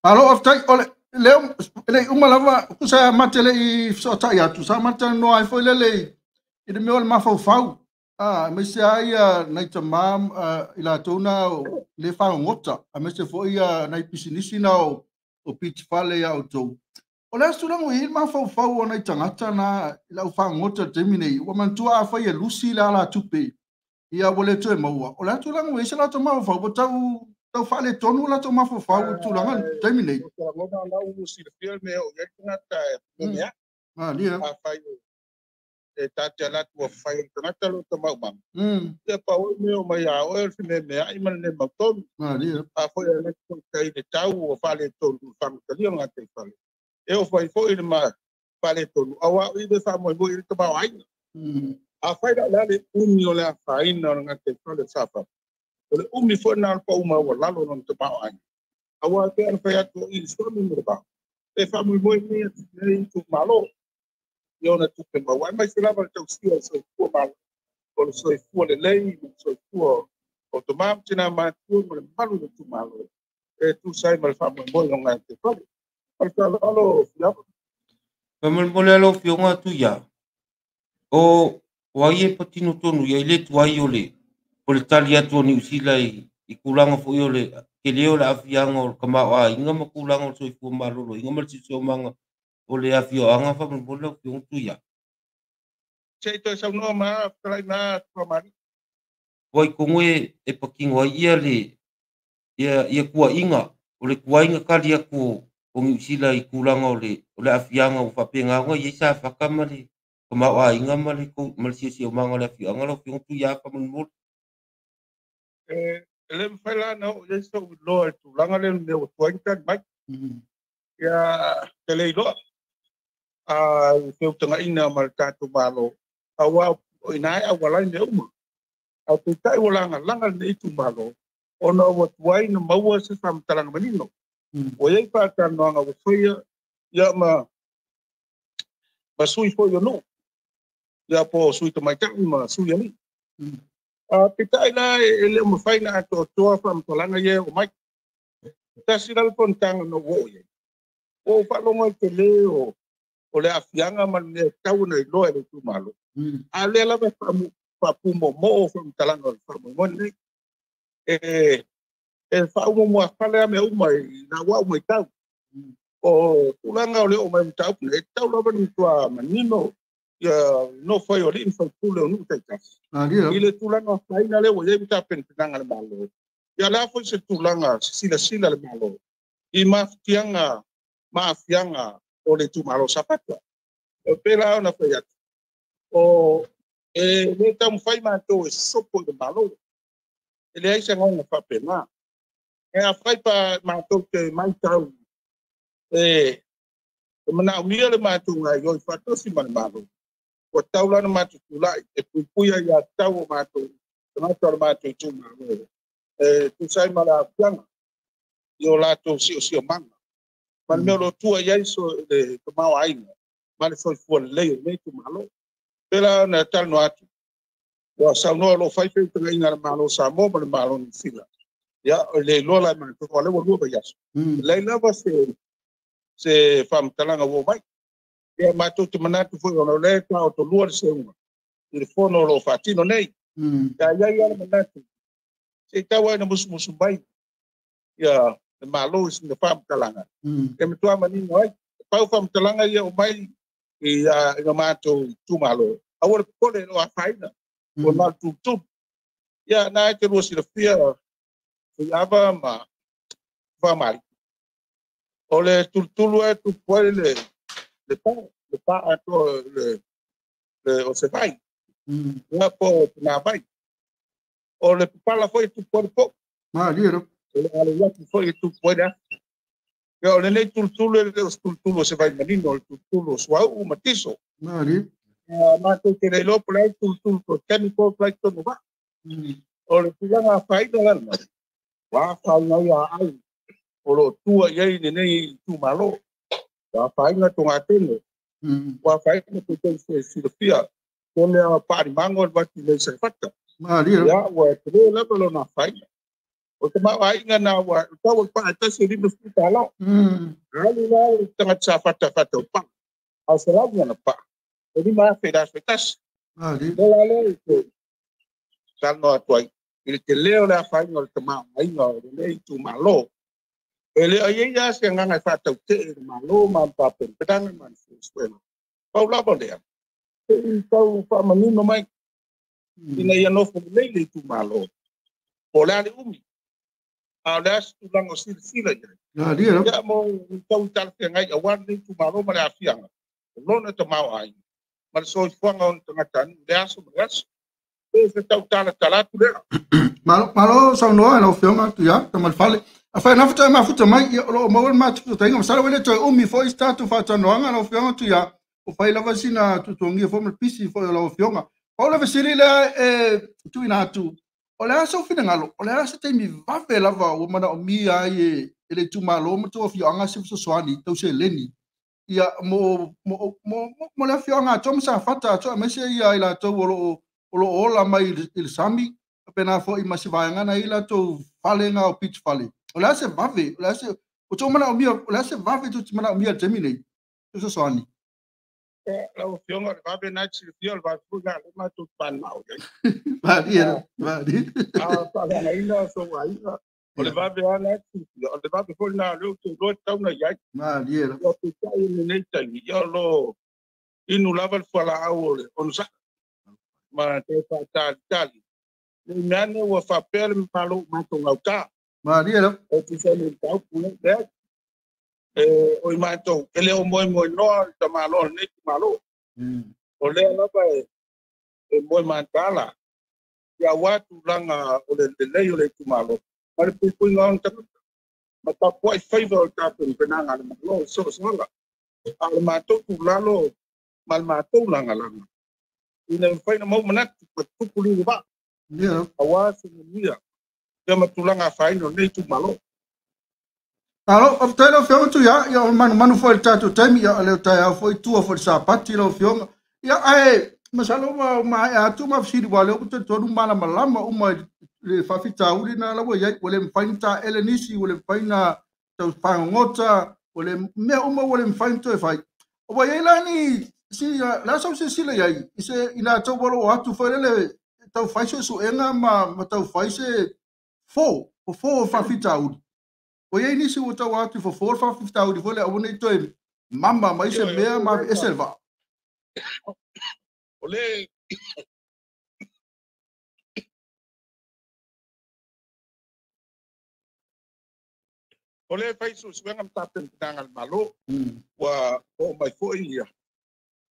Malo, faafetai. O le le i uma lava, tusa mate le i fesootai atu, sa matalanoa ai foi lele i le mea o le mafaufau. Aemaise ai nai tama i latou na le fagogota, aemaise foi nai pisinisi na o beach fale ia outou. O le a se tulaga ua i ai le mafaufau o nai tagata na i lau fagogota i le taimi nei, ua manatua afai e lusi le alatupe, ia ua le toe maua. O le a tulaga ua i ai se latou mafaufau, ua tau faaletonu o latou mafaufau i le tulaga i le taimi nei? O te lagona lau ua silafia le mea o i ai le tagata e mea. Afai e tate alatu ua fai o le tagata lo tamaumaga, ia pau e mea o mai a oe o le fememeai ma le le mautonu. A foi a le tai le tau ua faaletonu i le fagotalia o le gataifale, e oo fai foi le faaletonu, aua o i le faamoemoe i le tamaoaiga. Afai la o le a le umi o le afaina o le gataifale o Safata, o le umi foi na o le pauma ua lalo lona tamaoaiga. Aua e pei ona fai atu o i le suami ma le vao, e faamoemoe nei itumalo i ona tupe maua. Aemaise lava le tausia o le soifua malo, o le soifua lelei, o le soifua o tama ma tina matua ma le mamalu o le itumalo, e tusa ai ma le faamoemoe o gataifale. Ma le faaaloalo, Fiava. Faamolemole lau Afioga Tuia, o ai e patino tonu ia i le tuai o le tali atu o Niu Sila i tulaga foi o le tele o le aafiaga o le tamaoaiga ma tulaga o le soifua maloloina ma le siosiomaga o le afioaga. Faamolemole lau Afioga Tuia. Se i toe saunoa ma fetalai ma Tuamali. Ua i tonu e patino ai ia le ia tuaiga, o le tuaiga tali atu o Niu Sila i tulaga o le aafiaga ua faapena ona i ai Safata ma le tamaoaiga ma le siosiomaga o le afioaga. Lau Afioga Tuia, faamolemole. E le mafai la na oo i ai sou iloa i le tulaga lea mea ua tuai na tali mai. Ia te le iloa i feutagaina ma le tatou Malo, aua o ina e auala ai mea uma. Ae peitai ua lagalaga lenei itumalo ona ua tuai na maua se faamatalaga manino. Ua i ai faatalanoaga ua faia ia ma sui foi o nuu, ia po o sui tamaitai ma sui alii. Peitai la e le o mafai na atoatoa faamatalaga ia e oo mai. Tasi la le fonotaga na ua oo i ai, ua ou faalogo ai tele o le aafiaga ma le mea e tatau ona iloa e le itumalo. A lea lava e faapumoomoo faamatalaga o le faamoemoe lenei. E faaumuamuafale lava mea uma i lau au matau. O tulaga o le oo mai o mataupu nei, e tatau lava ona matua manino ia nofo ai o alii ma faipule o nuu taitasi i le tulaga o afaina lea ua i ai tapenapenaga a le Malo. Ia o le a foi se tulaga se silasila a le Malo i mafatiaga ma aafiaga o le itumalo o Safata. E pei la ona fai atu, o e le taumafai matou e sopo i le Malo. E leai se agaga faapena. E afai pa matou te matau e manaomia le matou gaoioi faatasi ma le Malo, ua tau la na matou tulai e puipuia ia tatau o matou tagata o le matou itumalo e tusa ai ma le aafiaga i o latou siosiomaga ma le mea o lo o tua i ai le tamaoaiga ma le soifua lelei o lenei itumalo. Pei la ona talanoa atu, ua saunoa o lo o fai feutagaiga a le Malo o Samoa ma le Malo o Niu Sila. Ia, o le iloa la e matou, o lea ua 2 vaiaso. E leai lava se Se faamatalaga ua mai. Ia matou te manatu foi ona o lea e taotolua le seuga i le fono o loo faatino nei. Ia iai lava le manatu se i tau ai na musumusu mai ia le Malo i sina faamatalaga e matua manino ai. Pau faamatalaga ia o mai i i matou itumalo. Aua le popole o afaina o na tulutulu. Ia na e te lua silafia Fuiava ma Faamalie. O le tulutulu e tupu ai le pa, le pa atoa le o se vai. Ia po o vai. O le papala foi e tupu ai le pou. Malie lo. O le alo atu foi e tupu ai le afi. Ia o lenei tulutulu e le o se tulutulu o se vai manino, o le tulutulu o suauu ma tiso. Malie. Ia matou te le iloa po o le a le tulutulu po o chemical po o le a i totonu o vaa. O le tulaga afaina lana, ua afaina ai aai o lo o tua i ai lenei itumalo. Ua afaina togatele. Ua afaina pe silafia tele a paalimago le vati nei Safata. Malie. Ia ua tele lava lona afaina. O te maoaiga na ua tau o le paa e tasi e $50. Alu la le tagata Safata faatau paa. A o 100 ana paa. E 5,000 i le aso e tasi. Malie. O la lea i te talanoa atu ai i le tele o le afaina o le tamaoaiga o lenei itumalo. E le o i ai lava se agaga e faatautee i le Malo ma le tapenapenaga ma le suesuega. Pau lava lea, se i tau faamanino mai ina ia nofo lelei le itumalo. Po o le a le umi, a o le a se tulaga o silasila i ai. Malie lo. Ia mo tau talafeagai aua lenei itumalo ma le aafiaga o lona tamaoaiga ma le soifuaga o ona tagatanuu i le aso ma le aso. Pe se tau talatala atu lea. Malo malo saunoa i lau Afioga Tuia Tamalefale. Afai na futa mafuta mai ia o lo o maua le matutaiga masalo ua le toe umi foi se tatou faatalanoaga lau Afioga Tuia. O fai lava sina tutuagia foi ma le pisi foi o lau Afioga. Pau le fesili lea e tuuina atu, o le a sou finagalo, o le a se taimi vave lava ua manaomia ai e le itumalo ma tou afioaga se fesoasoani tau seleni ia mo mo mo mo le afioaga atoa ma Safata atoa aemaise ia i latou o lo o ola mai i le sami faapena foi ma se vaega na i latou fale na o beach fale. O le a se vave, o le a se o tou manaomia, o le a se vave tou te manaomia i le taimi nei se fesoasoani? Lau Afioga, o le vave lena e te silafia, o le vave foi lena o lea matou te mananao i ai. Malie, malie. A faaleagaina sou aiga, o le vave lava lena e te silafia, o le vave foi lena o lea ou te iloa e tatau ona i ai. Malie. Ia peitai i lenei taimi, ia o lo o inu lava le fualaau o le onosai ma toe faatalitali. Ne i mea ane ua faapea le Malo ua matou gauta. Malie lava. E tusa ai ma le mataupu lenei. Leai. O i matou, e le o moemoenoa le tamaloa o lenei itumalo. O lea lava e moe mataala ia aua tulaga o le lelei o le itumalo ma le puipuiga o ona tagata ma tapuai faiva o le tapenapenaga a le Malo i so o se ala. A o le matou tulalo ma le matou lagalaga ina ia mafai ona maua manatu ma tupu liu vaa aua se manuia ia ma tulaga afaina o lenei itumalo. Malo, faafetai lau Afioga Tuia, ia o le manumanu foi i le tatou taimi, ia o le taeao foi tua foi i le Sapati lau Afioga. Ia ae masalo ua maea atu ma fesili aua o lea ua talitonu malamalama uma i le faafitauli lena la ua i ai, ua le mafai ona taele nisi, ua le mafai ona tau fagogota, ua le mea uma ua le mafai ona toe fai. Ua i ai la ni si la sau silasila i ai i se i latou ua lo atu foi lele tau fai suesuega ma tau fai se fofo o faafitauli. Ua i ai nisi ua tau atu i fofo o le faafitauli foi lea aua ne i toe mama mai se mea ma aveese le vaa. O le fai suesuega ma tapenapenaga a le Malo, ua oo mai foi ia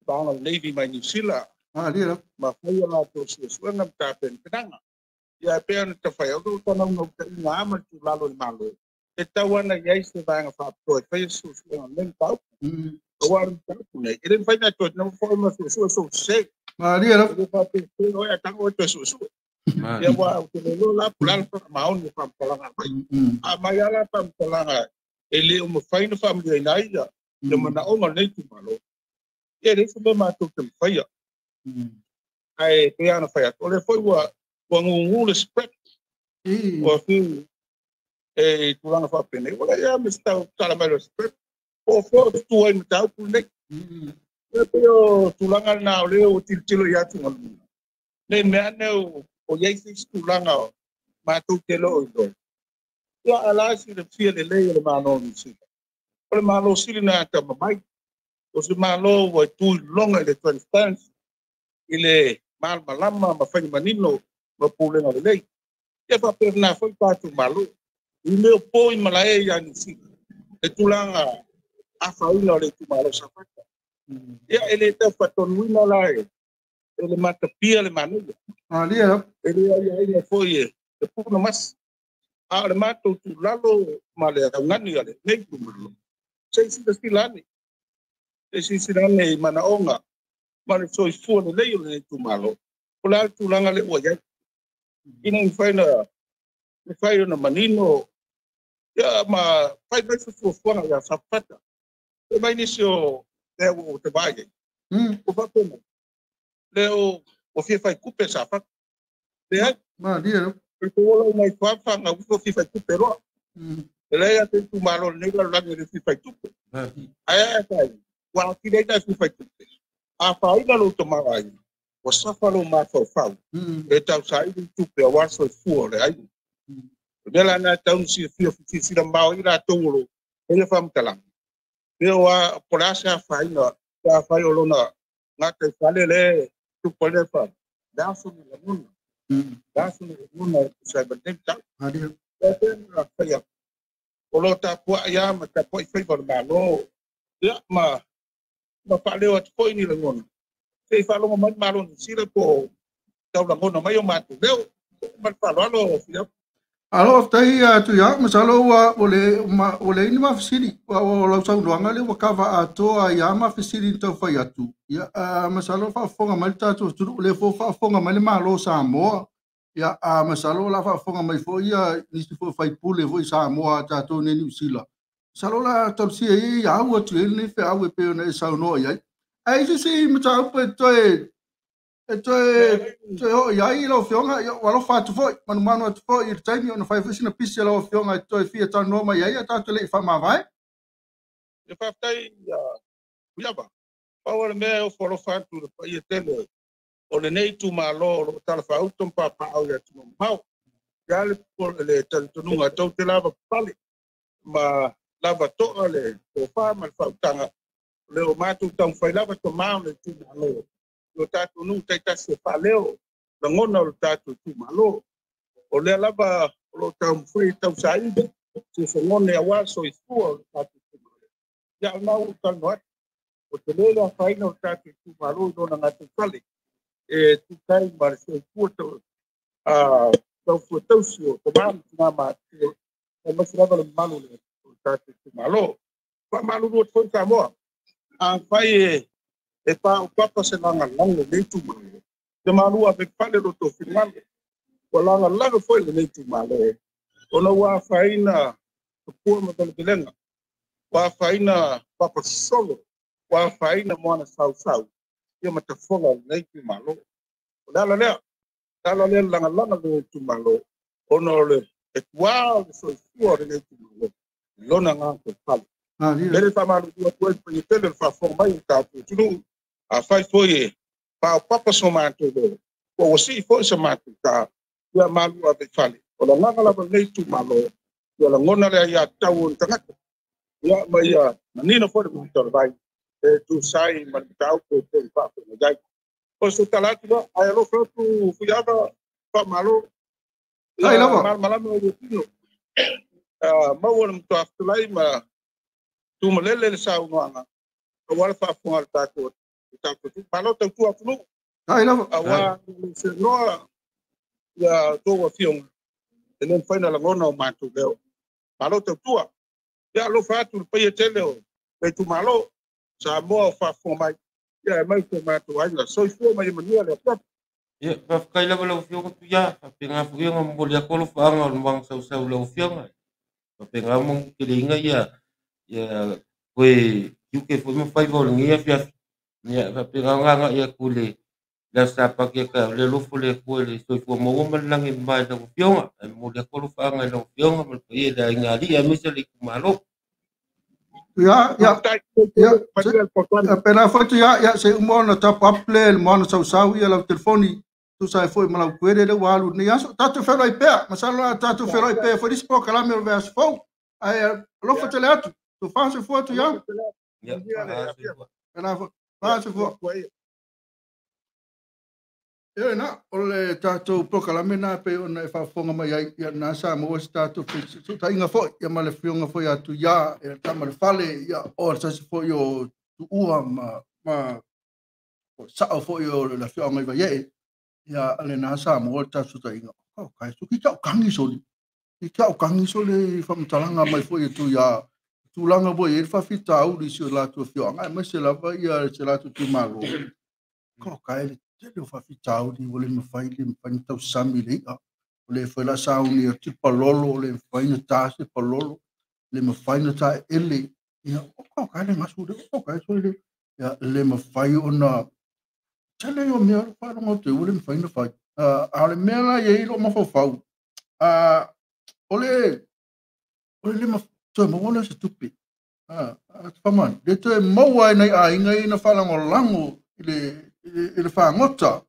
vaega o le Navy mai Niu Sila ma fai a latou suesuega ma tapenapenaga. Ia e pei ona tafai, o lo o naunautaiga lava ma le tulalo i le Malo, e tau ana i ai se vaega faapitoa e faia se suesuega o lenei mataupu. Aua o le mataupu nei, e le mafai ona toe nofo foi ma suesue sou sese. Malie lava. E le faapea oe a tago oe toe suesue. Ia ua ou te le iloa la po o le a le faamaoni o faamatalaga mai. A mai lava la faamatalaga e le o mafai ona faamalieina ai ia manaoga o lenei itumalo. Ia e leai se mea matou te mafaia. Ae pei lava ona fai atu, o lea foi ua gugu le spread. Ua fiu e i tulaga faapenei. Ua leai lava ma se tala mai o le spread. Po fo tu ai mataupu nei. E pei o tulaga lena o lea ua tilotilo i atugaluga. Nei mea ane o iai se isi tulaga matou te le o iloa. Ia ae la silafia lelei e le Malo o Niu Sila. O le Malo sili na atamamai. O se Malo ua tuiloga i le transparency, i le malamalama ma faiga manino ma pulega lelei. Ia faapena foi tatou Malo. I mea o po i malae ia Niu Sila, le tulaga afaina o le itumalo Safata. Ia e le tau faatonuina la e le matapia le manaia. Alia. E le aiaina foi e le puna masi. A o le matou tulalo ma le augani a lenei itumalo. Se i silasila ane. Se i silasila ane i manaoga ma le soifua lelei o lenei itumalo. O le a le tulaga lea ua i ai. Ina ia mafai ona manino ia ma fai mai se fuafuaga ia Safata. E mai nisi o lea ua ou te vaai ai. Ua faapena. Lea o fia fai tupe Safata. Leai. Malie. E ola mai fa'afaga ufo fia fai tupe loa. E leai a te itumalo lenei lalolagi e le fia fai tupe. Ae a fai, ua atili ai na fia fai tupe. A faaina lou tamaoaiga, ua safa lou mafaufau e tausaili tupe aua le soifua o le aiga. O le mea la lena e tatau ona silafia silasila mamao ai latou o lo o faia faamatalaga. Pe o a po o le a se afaina pe afai o lona gataifale lea e tupu ai le fa. Le aso ni lagona. Le aso ni lagona e tusa ai ma lenei mataupu. Malie. E pei ona fai atu, o lo o tapuai lava ma tapuai faiva o le Malo, ia ma faaleo atu foi ni lagona. Se i faalogo mai le Malo o Niu Sila po o tau lagona mai o matou leo. Ma le faaaloalo o Fiapo. Alo faafetai atu ia, masalo ua ua leai ni mafesili. O lau saunoaga lea ua kava atoa ai lava mafesili na taufai atu. Ia, masalo faafofoga mai le tatou atunuu, lea foi faafofoga mai le Malo o Samoa. Ia, masalo o la faafofoga mai foi ia nisi foi faipule foi Samoa a tatou nei Niu Sila. Masalo la talusia ai ia au atu ai lenei feau e pei ona e saunoa i ai. Ae i se isi mataupu e toe oo i ai lau Afioga, ia ua alofa atu foi, manumanu atu foi i le taimi ona fai foi sina pisi a lau Afioga e toe fia talanoa mai ai, a tatou le i faamavae. E faafetai Fuiava. Pau o le mea e ofo alofa atu i le paia tele o lenei itumalo o lo o talafaauto ma papaau i atunuu mamao. Ia le talitonuga tou te lava papale ma lava to'a le tofa ma le faautaga. O le o matou taumafai lava tamā o le itumalo. O tatou nuu taitasi e faaleo lagona o le tatou itumalo. O lea lava o lo o taumafai e tausaili se fagone aua le soifua o le tatou itumalo. Ia o lena ua ou talanoa atu. O tele le afaina o le tatou itumalo i lona gataifale e tusa ai ma le soifua taufua tausi o tama ma tina matutua aemaise lava le mamalu o le tatou itumalo. Faamalulu atu foi Samoa. Afai e paopapa se lagalago lenei itumalo, te malu ave fale lo tou finagalo. Ua lagalago foi lenei itumalo ona ua afaina tupua ma velevelega, ua afaina papa sosolo, ua afaina moana sausau ia ma tafola o lenei itumalo. O le ala lea, le ala lea le lagalaga o lenei itumalo ona o le tuā o le soifua o lenei itumalo i lona gataifale. Lele faamalulu atu ai le paia tele o le faafofoga mai o le tatou atunuu. Afai foi e paopapa so matou leo, po ua sii foi sa matou ta, ia malu ave i fale. O le agaga lava o lenei itumalo, ia lagona le aiatatau o le tagata. Ia ma ia manino foi le maota o le vai e tusa ai ma le mataupu e pei ona faafofoga ai. O se tala atu lea, ae alofa atu Fuiava, faamalo. Ai lava. Malamalama i le tino. Maua le matua fetulai ma tumalele le saunoaga aua le faafofoga a le tatou malo tautua atunuu. Ai lava. Aua le seanoa ia outou afioga e le mafai ona lagona o matou leo. Malo tautua. Ia alofa atu le paia tele o le itumalo Samoa o faafofoga mai. Ia e mai so matou aiga. Soifua ma ia manuia le afiafi. Ia, faafetai lava lau Afioga Tuia, faapena foi ona momoli atu alofaaga o le maga sausau i lau Afioga. Faapena mo teleiga ia ia toe tiute foi ma faiva o lenei afiafi. Ia faapena ona agai atu i le Aso Sapati e le alofa o le Atua i le soifua maua ma le lagi e mama i lau Afioga. Ae momoli atu alofaaga i lau Afioga ma le paia i le aiga alii aemaise le itumalo. Ia, ia. Ia, pena foi ia, ia se uma ona top up le mo na sausau ia lau telefoni. Tu sai foi ma lau kuere le ua alu ni aso. Tātou whenoi pea, masalo la tātou whenoi pea foi disi polokalame o le vaiaso fou. Ai alofa tele atu. Tu whanse fua tu ia. Ia, whanse fua. Pena foi, whanse fua. Ia na, o le tātou polokalame nā pe ona e whaafonga mai ai, ia nā sa maua se tātou tainga foi, ia ma le whionga foi atu ia, ia tama le fale, ia o le sasi foi o tuua ma o sao foi o le whionga i vai e, ia le nā sa maua le tātou tainga. O kai, so ki tau kangi soli. Ki tau kangi soli whamatalanga mai foi e tu ia, tūlanga foi e whawhita auri si o lātou whionga, e mai se lava ia se lātou tu malo. Ko kai le tele o whawhitauri, o le mawhai le mawhai na tausami le ia. O le whai la sauni o te palolo, o le mawhai na taase palolo, le mawhai na tae ele. Ia, o kau kai le ngasu le, o kai so le, ia, le mawhai o na, tele o mea o wharonga te, o le mawhai na whai. A le mea la ia ilo mawhawhau. O le le mawhai, toe maua se tupe. A te whamani. Le toe maua e nei a inga i na whalangolango i le whangota.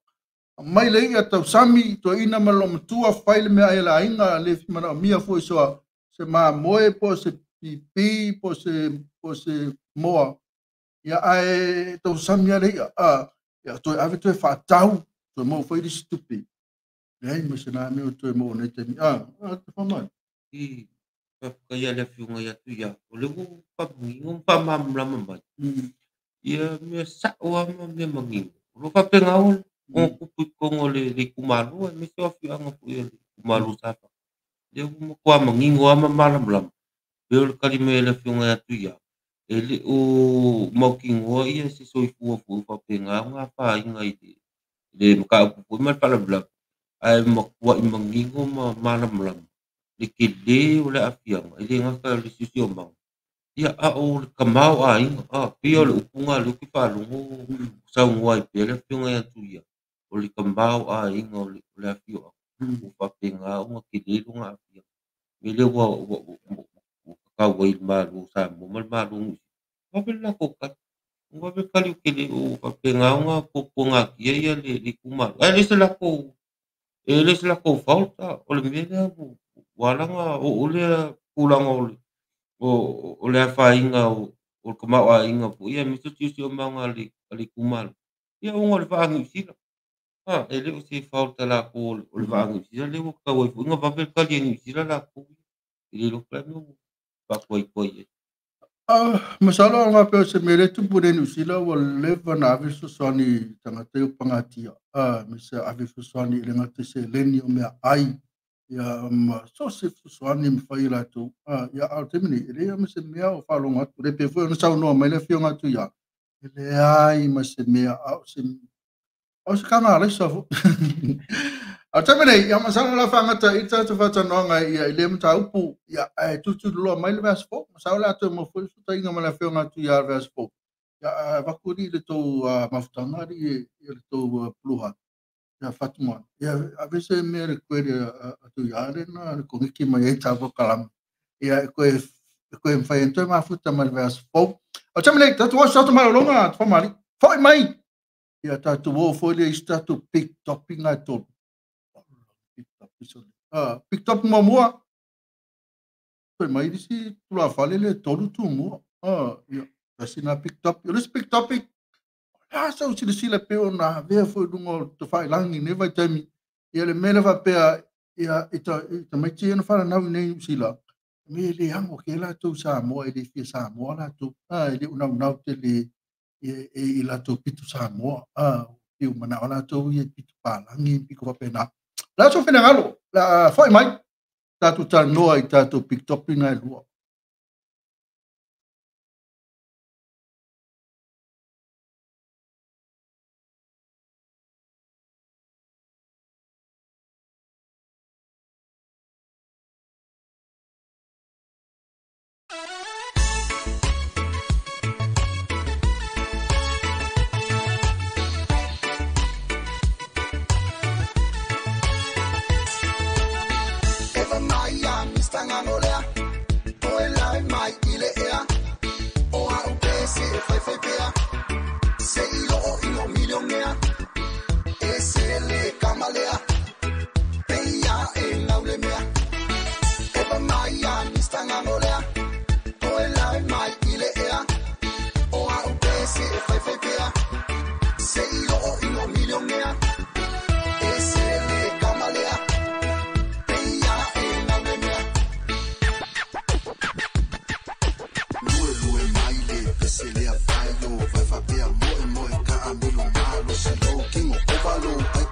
Mai le ia tausami, to ina ma lo matua whai le mea e la inga, le whimana o mia fo i soa, se maa moe po se pipi, po se moa. Ia ae tausami ale ia, ia toi ave toe whaatau, toe mau whai risi tupe. Leai ma se nā mea toe mau nei te mi. A te whamai. I whakaia le whiunga ia tu ia, o le wu whamangingo, whamamlama mai. Ia mea sao ama mea mangingo. O lo whapenga ole, o kupu kongo le kumalo, e mese wa whianga fo le kumalo sapa. Le wu makua mangingo ama malamlama. Peo le kalime le whiunga ia tu ia. E le o maukingoa ia se soifua fo whapenga ngā whainga i le maka upu ma le whalamlama. Ai makua i mangingo ma malamlama. Le ke le o le awhianga, e le ngaka le sisi o manga. Ia a o le kamau a inga, a pia o le upunga le uki whalongo saungua i pia le whiunga ia tu ia. O le kamau a inga o le awhio a. O whapenga o ngā ke le ngā awhia. Me le ua kakau ai le malu sa mo ma le malu ngu. Wape le lako kai. Wape kali o ke le o whapenga o ngā popo ngā kia ia le kumalu. Ai le se lako, e le se lako faulta o le mea lea walanga o le kulanga o le o le awhainga o le kamau a inga po ia me se o maunga le kumalu. Ia unga le whaangi usila. Ha, e le o se faulta la ko o le whaangi usila le o kau ai fo inga wape kali e usila la ko. E le lopa me o whakuai koi e. Masalo ngā peo se mere tupu re New ua leva na ave fesoasoani tagata o pagatia. Me se ave fesoasoani i le gata se leni o mea ai. Ia ma so se fesoasoani mawhai latou. Ia ao te mene, e lea ma se mea o whalonga atu. Le pe fue ona saunoa mai le whionga atu ia. E le ai ma se mea ao se kanga alaisa fo. Ao te mene, ia masalo la whangata i tātou whatanoanga ia i le mata upu. Ia e tuturuloa mai le vaiaso fou. Masalo le atu e mawhai sutainga ma le whionga atu ia le vaiaso fou. Ia vakuri le tau mafutanga i le tau pluha. Ia whatumana. Ia ave se mea le koe le atu ia are na le kongiki mai e tāpo kalama. Ia koe mwhai entoe mafuta mai le vaiaso fou. Ao te mene, tātou oso tātou marolonga, te whamari. Foi mai! Ia tātou o foi le isi tātou big topi ngai tolu. Big topi sole. Big topi mua mua. Foi mai isi tula whale le tolu tu mua. Ia, tasi nā big topi. O le big topi, a sau sila sila pe o nā vea foi lunga o te whailangi ne vai taimi. Ia le mele whapea ia i ta maiti ena wharanau nei sila. Me le hango ke lātou Samoa e le fia Samoa lātou. E le unau nau te le i lātou pitu Samoa. I o manao lātou i pitu pālangi piko whapena. Lātou whinangalo, la whai mai. Tātou tānoa i tātou big topi ngai lua.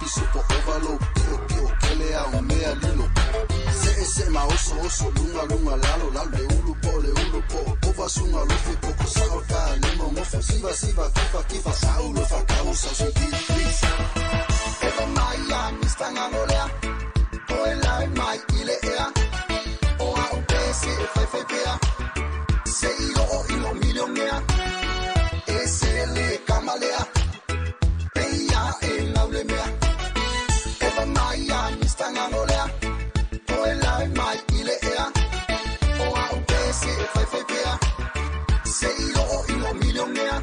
miso po ova lo pio pio kele au mea lilo. Se se ma oso oso lunga lunga lalo lalo le ulu po ova sunga lufi koko sao ka lemo ngofo siva siva kifa kifa saulo fa kausa so please. Eva mai mista ngangolea o elai mai ile ea o a u p c f f p a se ilo o ilo milionea e se le kamalea peia e ngaule mea. Eva mai mista ngangolea o elai mai ile ea o a u p c f f p a se ilo o ilo milionea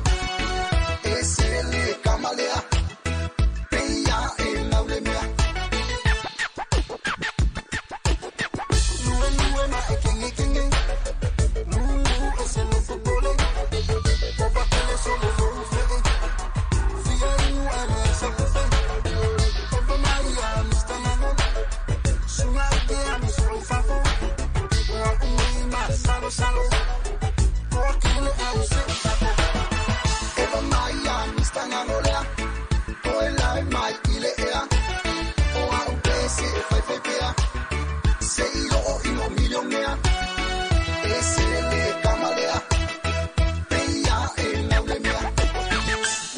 e se le kamalea peia e ngaule mea. Lue lue ma e kenge kenge lulu e se lo fotole oba kele solo lo fe fia inu ale sa fe oba maia mista nango sunga ke ami solo fafo wa ui ma salo salo o kele au se fafo. Eva maia mista nangolea o elai mai ile ea o a u p c f f p a se ilo o ilo milionea e se le kamalea peia e ngaule mea.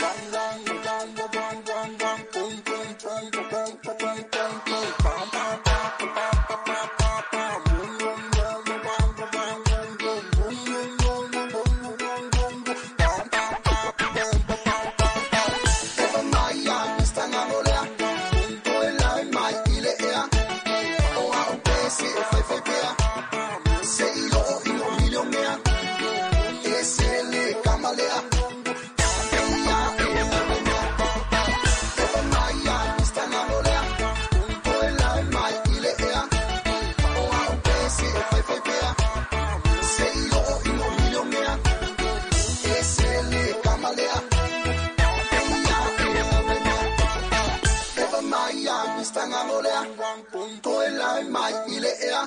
Wang wang wang wang wang wang pum pum pum pum pum pum pum pum pa pa pa pa pa pa pa pa bum bum bum bum bum bum bum bum bum bum bum bum bum pa pa pa pa pa pa pa. Eva maia mista ngangolea o elai mai ile ea o a u p c f f p a se ilo o ilo milionea e se le kamalea peia e ngaule mea. Eva maia mista ngangolea o elai mai ile ea o a u p c f f p a se ilo o ilo milionea e se le kamalea peia e ngaule mea. Eva maia mista ngangolea o elai mai ile ea.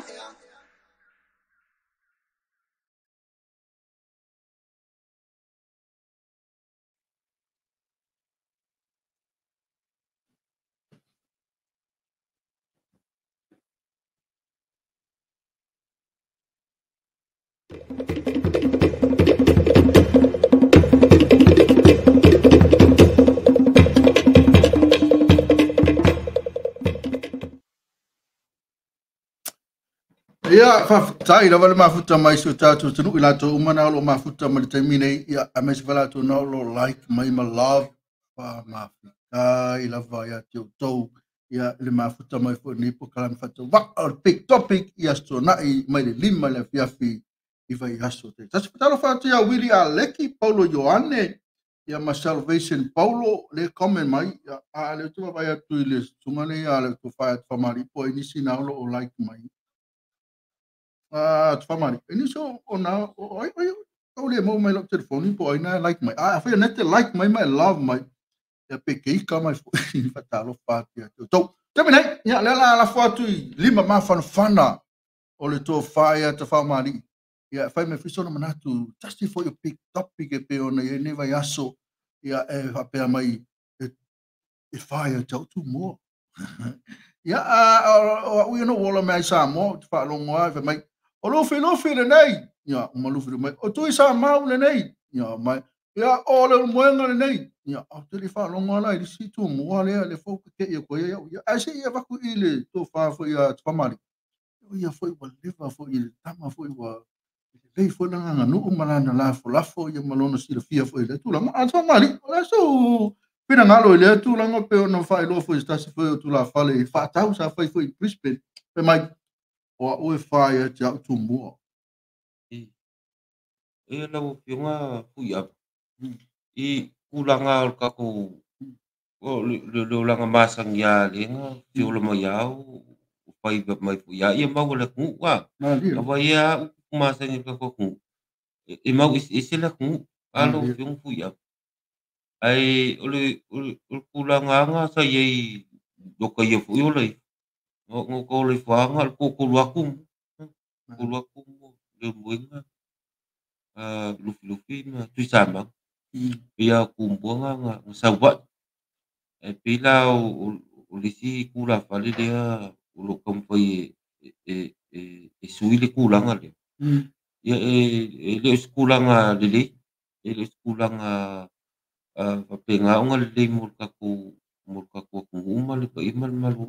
Ia, faafetai lava le mafuta mai si o tatou atunuu i latou uma na o loo mafuta ma le taimi nei. Ia, aemaise foi latou na o loo like mai ma love faamafetai lava ia te outou. Ia le mafuta mai foi nei po kalame faatauvaa o le big topic ia aso tuanai mai le 5 le afiafi i vaiaso te tasi. Fatalofa atu ia Willy Aleki, Paulo Ioane, ia ma Salvation Paulo le comment mai. Ia a le tu vai atu i le susuga nei a le tofa atu famali po i nisi na o loo like mai. Famali e nisi o na o ai ai o le mo mai lo telefoni po ai na like mai. A foi na te like mai mai love mai. Ia pe ke ka mai foi fatalofa atu ia te outou. Taimi nei, ia le la la fo atu i lima mafanafana o le tofa ia te faamali'i. Ia fai me fiso na manatu tasi foi o big topic e pe ona ia nei vaiaso. Ia e faapea mai e whai o te au tū moa. Ia o ui no ola mai Samoa te whaalongo ai fai mai o lufi lufi le nei. Ia o malufi mai o tui sa mau le nei. Ia mai ia o le moenga le nei. Ia o te le whaalongo ala i le si tū moa lea le fau ke ia koe ia ia ai se ia vaku i le tō wha foi ia te whamari. Ia foi wa leva foi i le tama foi wa lei foi na nganga nuu malana lafo lafo ia malona silafia foi le tulaga a te whamari. O le so pinangalo i lea tulaga pe ona faailoa foi se tasi foi o tulafale i faatau sa fai foi i Brisbane. Pe mai o a'u e whai a te au tumua. E lau afioga fuiava i tulaga o le tatou o le olaga masani a lega feola mai ao o fai mai foi ia ia maua le atunuu a. Aua ia a'u masani le tatou atunuu e mau eseese le atunuu a lau afioga fuiava. Ae o le tulaga aga sa iai loka ia foi ola ifo. No ka ola ifo aga o le totolu atu tolu atu mo le moega lufilufi ma Tuisamau. Pei a tumua na saua'i. Ae pei la o o le isi tulafale lea o lo o taumafai e sui le tulaga lea. Ia e le o se tulaga lelei, e le o se tulaga faapena ona lelei mo le tatou atunuu ma le paia ma le mamalu.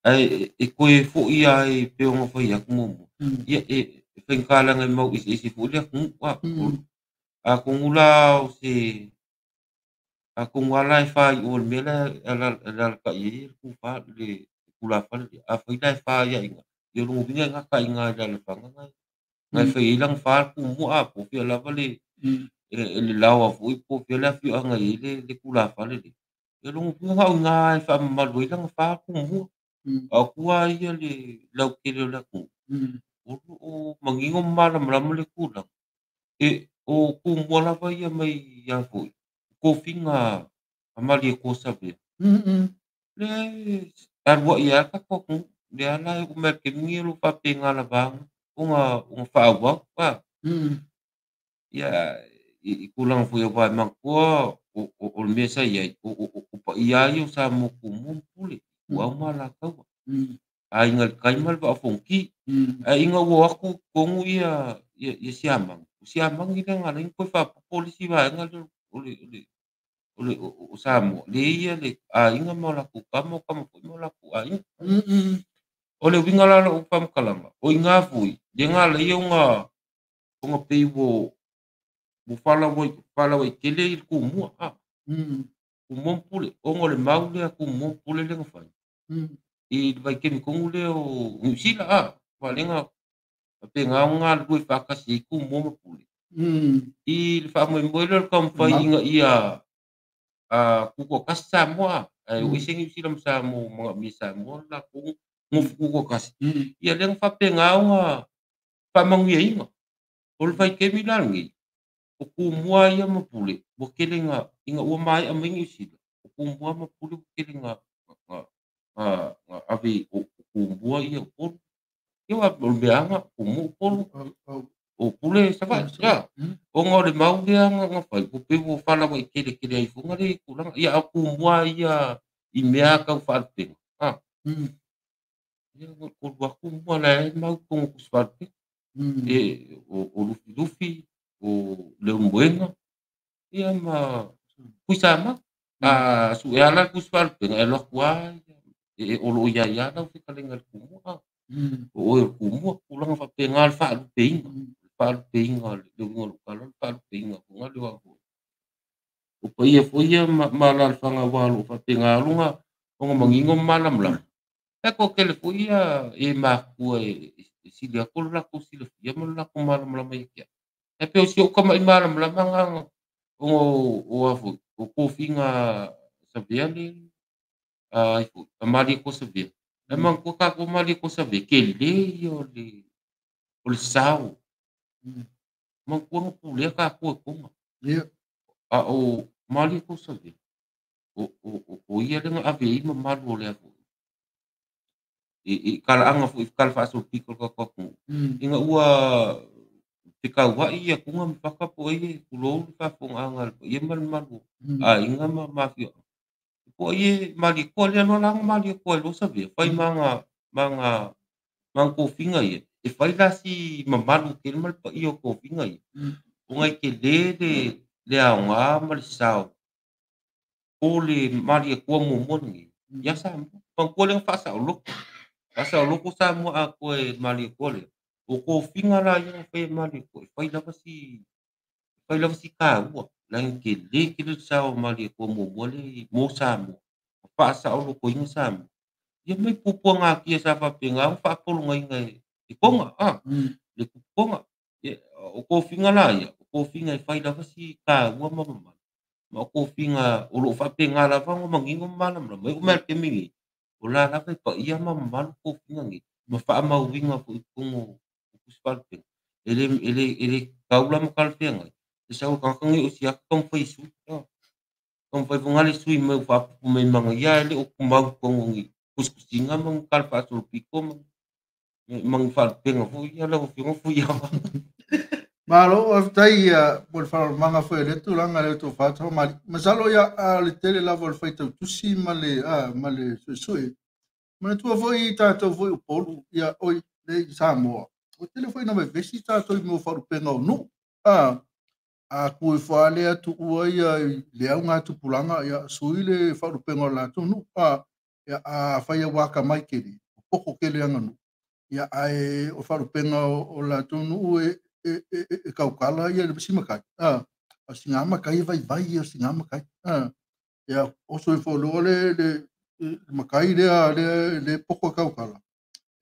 Ae e toe foi lava e pei ona fai atu muamua. Ia e faigata leaga e mau eseese foi le atunuu. Atonu la o se atonu lava la e faai'o i le mea lea e alalatai ai le tulafale lea. Afai la e fa ia i ina, ia o lona uiga e gata i ina i le alafaga na e fai ai lana fa Tumua, po o fea lava le laoa foi, po o fea le afioaga e i ai le tulafale lea. Ia o lona uiga na o ina e faamamalu ai lana fa Tumua. A o tua ia le lautele o le atunuu, o lo o manino ma malamalama le tulaga. E o Tumua lava ia mai ia foi, tofiga a Malietoa Savea. Lea e alu ai lava le tatou atunuu. Lea la e oo mai i le taimi lenei o lo o faapena lava ona faaauau. Ia i tulaga foi aua e manatua o le mea sa i ai, o paia ia o Samoa Tumua ma Pule, Ituau ma Alataua, Aiga i le Tai ma le Vaa o Fonoti. Ae ina ua o atu i totonu ia Siamani, o Siamani lea na ala ai ona toe faaopoopo le isi vaega lea o Samoa, lea e i ai le aiga ma o latou tama, o tama foi ma o latou aiga. O le uiga la o lau faamatalaga, o i ina foi, lea na ala ai ona pei ua faalauaitele i le Tumua. Tumua ma Pule, ona o le mau lea Tumua ma Pule lea na fai i le vaitaimi tonu lea o Niu Sila, aua lea na faapena ona galulue faatasi ai Tumua ma Pule i le faamoemoe lea o le taumafai ina ia tutoatasi Samoa. Ae o ese Niu Sila ma Samoa, manaomia e Samoa le latou nofo tutoatasi. Ia lea na faapena ona faamanuiaina. O le vaitaimi la lenei, o Tumua ia ma Pule ua tele ina ua maea mai Niu Sila, o Tumua ma Pule ua tele na ave o Tumua ia Upolu. Ia o le meaaga, Tumua Upolu, o Pule Savaii. Ia, ona o le mau lea na fai, ua pei ua faalauaiteletele ai foi le tulaga. Ia a o Tumua ia i mea tau faalupega. Ia o lua Tumua la e mau totonu o tusi faalupega. E o Lufilufi, o Leulumoega, ia ma Tuisamau. A suea la le tusi faalupega, e alu atu lava o lo o i ai lava lau fetalaiga i le Tumua. O oe o le Tumua, tulaga faapena le faalupeiga. Le faalupeiga, le uiga o lou tala, le faalupeiga foi lea o paia foi ia ma alaalafaga aua o lo o faapena ona manino ma malamalama. E toatele foi ia e matutua e sili atu le latou silafia ma le latou malamalama ia te au. E pei o si ou tama'i malamalama na ona o a foi, o tofiga Savea le ai foi, a Malietoa Savea. E manatua tatou Malietoa Savea, tele ia o le sao. Manatua na pulea tatou e Tonga. A o Malietoa Savea, o ia lea na ave ai mamalu o le atunuu. I talaaga foi, tala faasolopito o le tatou atunuu. Ina ua fetauai ia Tuna ma Faka po o ai e tulou le faafofogaaga a le paia ma le mamalu o aiga ma afioaga. Po o ai e Malietoa lea loa la na Malietoa ai loa Savea, fai ma ana tofiga ia. E fai la si mamalu tele ma le paia o tofiga ia. Ona e tele le aoga ma le sao o le Malietoa muamua lenei ia Samoa. Manatua lea na faasaoloko. Faasaoloko Samoa atoa e Malietoa lea. O tofiga la ia na fai e Malietoa, e fai lava si taua. Leaga tele tele le sao o Malietoa muamua lea mo Samoa. Faasaolokoina Samoa. Ia mai puapuaga sa faapena ona faapologaina e Tonga. Le tupu Tonga. O tofiga la ia, o tofiga e fai lava si taua ma mamalu. Ma o tofiga o lo o faapena lava ona manino ma malamalama. E oo mai i le taimi lenei, o la lava e paia ma mamalu tofiga nei. Ma faamauina foi i totonu o tusi faalupega. E le tau la ma talafeagai. E sau le tagata nei o si ata taumafai e sui. Taumafai foi le sui mai o faapupu mai magaia e le o tumau i totonu o ni kusikusiga ma ni tala faasolopito ma ni faalupega foi ia lau Afioga Fuiava. Malo faafetai mo le faaaloalomaga foi o lea tulaga le tofa tafamalii. Masalo ia a le tele lava o le faitautusi ma le ma le suesue. Manatua foi tatou foi Upolu ia oi le i Samoa. Ua tele foi na vevesi tatou i mea o faalupega o nuu. A ku ifo lava lea tuua ia i le augatupulaga ia sui le faalupega o le latou nuu. Ia afai ua atamai tele, ua poto tele aganuu, ia ae o faalupega o le latou nuu e tautala ia le isi matai. O sina matai e vaivai ia o sina matai. Ia oso ifo loa le matai lea le poto e tautala.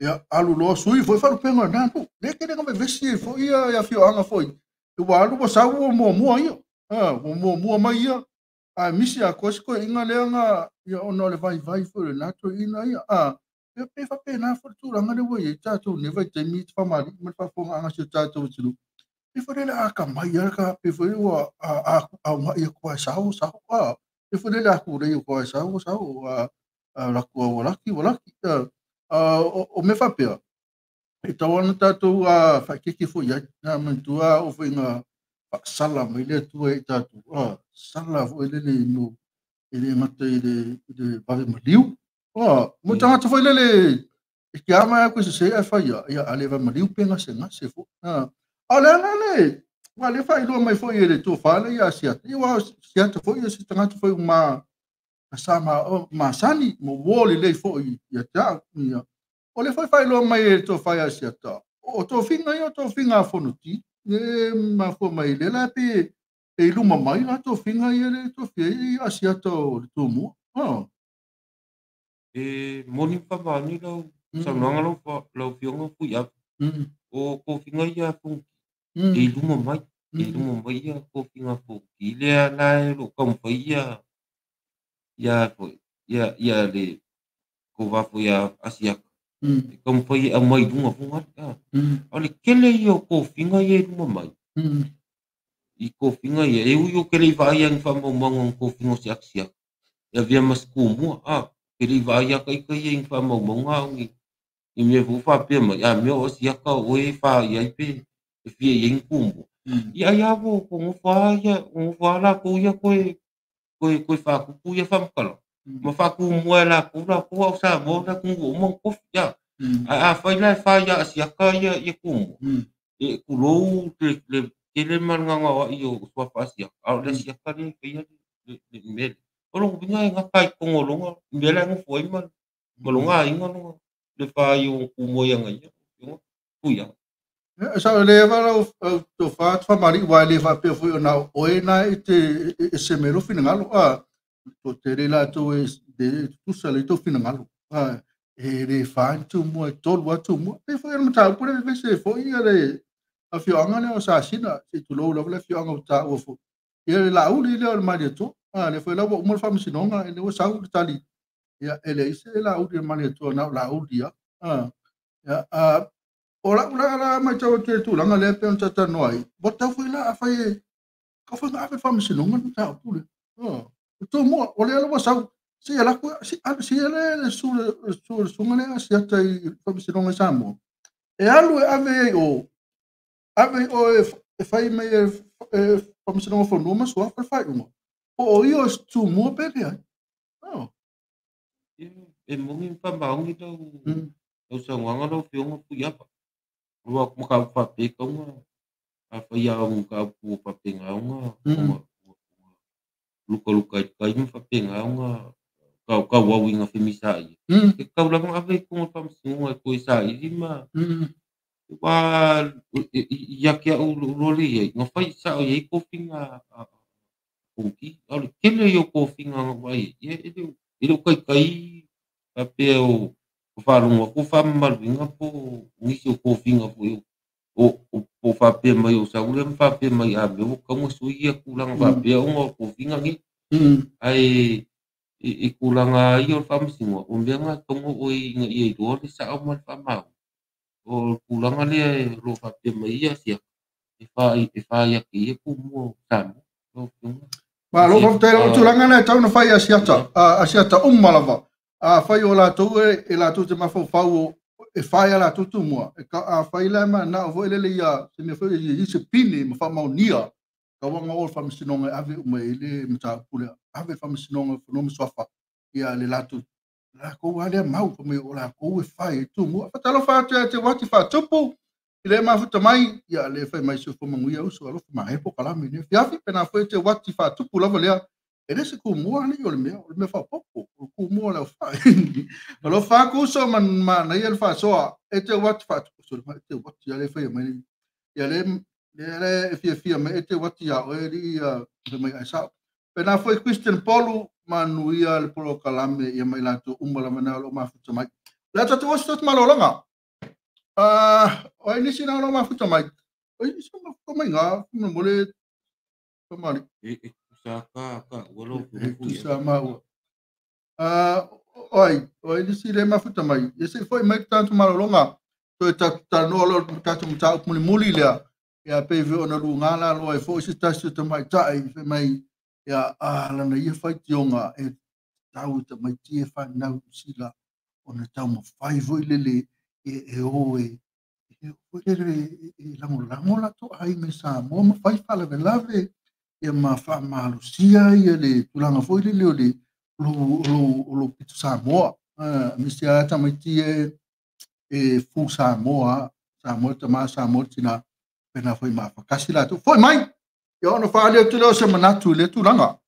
Ia alu loa sui foi faalupega o lena nuu. Le tele na vevesi ai foi ia afioaga foi. Ua alu ua sau ua muamua ia. Ua muamua mai ia. A misi a koe se toeaina lea na ia ona o le vaivai foi o lena toeaina ia. Ia pe faapena foi le tulaga lea ua i ai tatou nei vaitaimi famalii ma le faafofogaaga a si o tatou atunuu. Pe foi lele atamai lava ka pe foi ua augai atu lava e sao sao. Pe foi lele a tulei atu lava e sao sao. Alu atu lava ua laki ua laki. O mea faapea, e tatau lava ona tatou faaeteete foi i ai. Na manatua oo foi ina faasala mai le Atua ia i tatou. Sala foi lele i mo e le gata i le vave maliu. Mo tagata foi lele e te ama ai koe sese ae fai ia, ia a le vave maliu pe gasegase foi. A o le ala le, ua le faailoa mai foi e le tofa lea ia Asiata. Ia ua Asiata foi ia se tagata foi uma sa masani mo uo lelei foi ia te au. Ia. O le foi faailoa mai e le tofa ia Asiata. O tofiga ia o tofiga a Fonoti. E mafua mai le la pe e i luma mai la tofiga ia le tofia i Asiata o le Tumua. E moni faamaoni lau saunoaga lau Afioga Fuiava. O tofiga ia a Fonoti e i luma mai. E i luma mai ia tofiga a Fonoti. Lea la e o lo o taumafai ia ia foi ia ia le tova foi a Asiata. E taumafai e aumai i luga fogali. O le tele ia o tofiga ia i luma mai. I tofiga ia, e ui o ke le i vaai ni faamaumauga o tofiga o se Asiata. E avea ma se tumua. Ke le i vaai a taita ia i ni faamaumauga o ni i mea foi faapea mai, a mea o Asiata o oe e fā i ai pe e fia i ai ni tumua. Ia ai lava o nofo lava ia, nofo lava latou ia koe whākupu ia whamkala. Ma whākūmua e lakou a o Samoa le atunuu ua uma ona tofi. Ia. A whai la e whai ia Asiata ia tumua. E kulou le tele ma le ngagaoai o suafa Asiata. A o le Asiata le whaia le mele. O longa winga e ngaka i tonga longa, mea la e ngofo ai ma longa aiga longa le whai o tumua ia ngai. Puia. Sa le ava lau tofa famalii ua e le faapea foi ona oe na e te e se mea lou finagalo. To tele latou e tutusa le tou finagalo. E le fa ni tumua e tolu lava tumua. Pei foi o le mataupu le vevese ai foi ia le afioaga lea o Sasina, se i tulou lava le afioaga o taua foi. Ia le lauli lea o le Malietoa. Lea foi la ua uma le faamasinoga, lea ua sau le tali. Ia e leai se lauli o le Malietoa na o lauli lava. Ia, o lau la matau atu i le tulaga lea pe ona talanoa ai, ua tau foi la afai e kau foi ave le faamasinoga le mataupu lea. O tumua, o lea la ua sau, se i alaku, se i le le su le susuga lea Asiata i faamasinoga i Samoa. E alu e ave ai o, ave o e fai mai e faamasinoga fanua ma suafa le faaiuga. Po o ia o se tumua pe leai. E moni ma faamaoni lau saunoaga lau Afioga Fuiava. Ua mataupu faapea kauga a whai a o mataupu o faapena ona lukaluka i kai ma faapena ona kau au i ngā whemisa ia. E kau lava ave i tonga whamasinoga e koe saili ma wā i ake au lole ia. Ngā whai sao ia i kofinga a Fonoti. Au le tele i o kofinga ngā wai. Ia e leo kai kai faapea o whaalongo ko whamamaluinga po nisi o kofinga foi o po whapea mai o saule ma whapea mai a mea o kaunga sui ia kulanga whapea o ngā kofinga ngi. Ai e kulanga ia o le whamasinga o mea ngā tongo o i ngā ia i roa le sao ma le whamau. O kulanga lea e lo whapea mai ia sia e whai ake ia kumua o Samoa. Malo faafetai lava tulaga lea e tau ona fai Asiata, Asiata uma lava. Afai o latou e latou te mafaufau e fai ala tutu mua e ka a fai la ma na o ele ia se me foi i se pine ma fa maunia ka wanga o faamasinoga e ave uma i le mataupu lea ave faamasinoga fanua ma suafa ia le latou lakou a lea mau fa mai o lakou e fai e tumua fatalofa atu ia te wati faatupu i le mafuta mai ia le fai mai se fo manuia uso alofa ma e po kalame ne fiafi pena foi te wati faatupu lava lea e le se kumua ni o le mea faapopo o kumua le o fai o lo faakuso man ma na ia le faasoa e te wati faatupu so ma te wati ia le fai mai ia le le fia fia me e te wati ia o e li ia mai ai sa pena foi Christian Polu manuia le polo kalame ia mai latou uma lava na o mafuta mai le tatu o se malolonga o ai nisi na o mafuta mai o nisi mafuta mai ngā mo le kamali e sa ka ka ua lo e tusa maua oi o ai nisi le mafuta mai e se foi mai tantu malolonga to e tatu tanoa lo tatu mutau muli muli lea ia pe vi ona lunga la lo e foi se tasi o te mai tai fe mai ia a lana ia fai tionga e tau te mai tie whanau sila ona tau ma fai voi lele e o e voi lele e lango lango la to ai me sa mo ma fai whalave lave ia ma wha malusia ia le tulanga voi lele o le lo pitu Samoa misi a ta mai tie e fu Samoa Samoa tama Samoa tina pena foi ma whakasi la tu foi mai ia ona whaali atu leo se manatu le tulaga.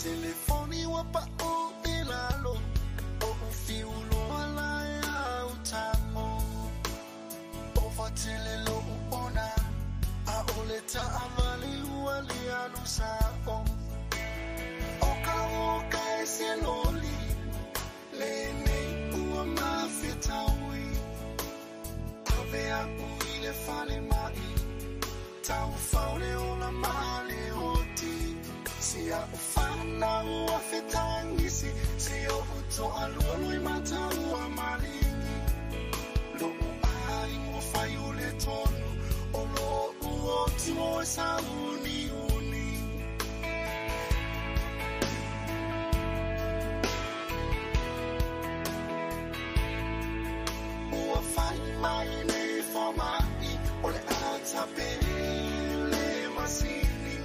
Telefoni wa pa o ilalo o ufiulo ala ya utango o fatilelo ona a oleta amali wali alusa o oka oka eseloli le nei ua mafitawi ave a uile fale mai tau faule ola male oti si a ufana ua fetangisi si o uto alualu i mata ua malingi lo ai mo fai o le tonu o lo uo timo e sa uni uni ua fai mai nei fomai o le atapele masini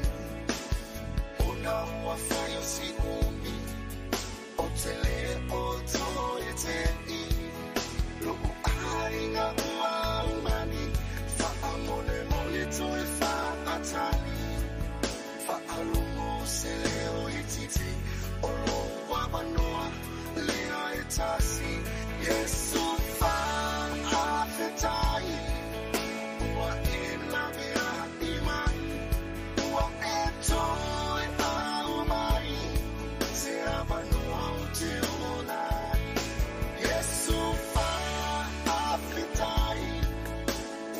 ona ua fai o si umi o te le o to e te i lo ai ngā ua umani wha amone mone to e wha atali wha alongo se leo i titi o lo wabanoa lea e tasi Yesu wha afetai ua e lawe a i mai ua e toe au mai se avanoa o te olai Yesu wha afetai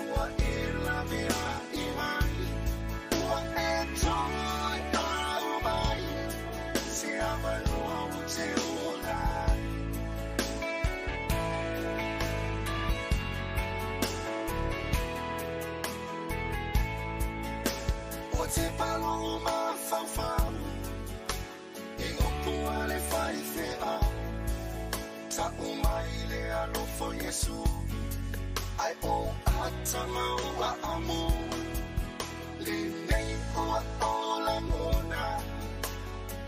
ua e lawe a i mai ua e toe au mai se avanoa o te olai. O te palo mawhawhau i ngopu a le whai whea ta umai le alofo Yesu ai o ata maua amo Lenei ua o lagona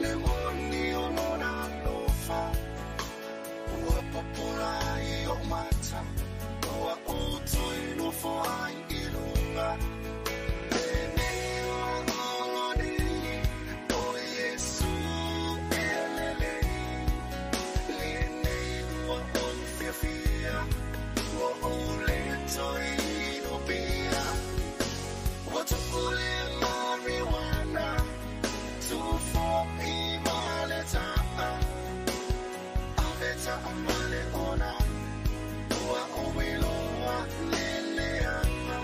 le moni o lona alofa. Ua popola i o mata, ua ou toe nofo ai i luga. Lenei ua olo nei, o Iesu e lelei. Lenei ua ou fiafia, ua ou le toe inopia. Ua tu'u le marijuana, tufo'i ma le ta'a. Ave ta'a ma le ona, ua ou iloa le leaga.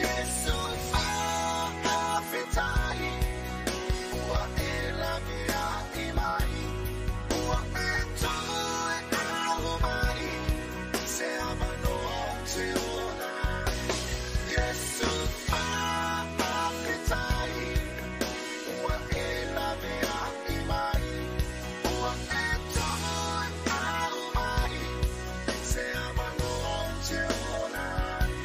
Iesu faafetai, ua e laveai mai, ua e toe aumai, se avanoa ou te ola ai. Iesu faafetai, ua e laveai mai, ua e toe aumai, se avanoa ou te ola ai.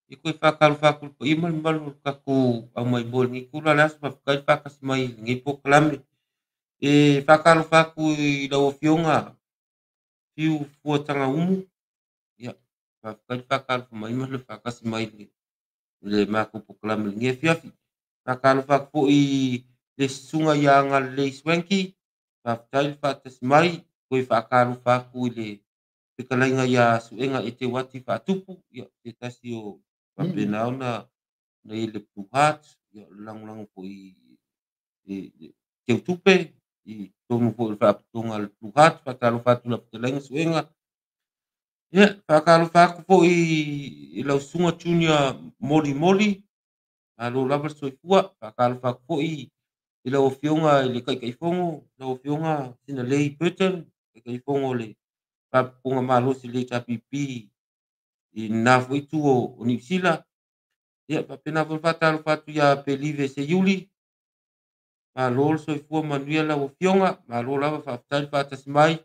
I koe whakalofa atu i le paia ma le mamalu o le tatou aumaimoe i lenei itula o le aso, faafetai le faatasi mai i lenei polokalame. E whakalofa atu i lau Afioga Fiu Fuatagaumu, ia, faafetai le whakalofa mai ma le faatasi mai i le matou polokalame i lenei afiafi. Whakalofa atu foi i le susuga ia Agalelei Swanky, faafetai le faatasi mai, koe whakalofa atu i le fetalaiga ia Suega e Teuati Faatupu, ia, se tasi o faapena ona na i le Blue Heart, ia, o le lagolago foi i le teutupe, i totonu foi o le faalapotopotoga a le Blue Heart, faatalofa atu i lau fetalaiga Suega. Ia, faatalofa atu foi i lau susuga Junior Moli Moli, malo lava le soifua. Faatalofa atu foi i lau Afioga i le Taitaifono, lau Afioga Sinalei Burton, Taitaifono o le Faalapotopotoga Malosi o le HRPP i lena foi itu o Niu Sila. Ia, faapena foi le faatalofa atu ia Belive Seiuli, malo le soifua manuia lau Afioga, malo lava faafetai le faatasi mai.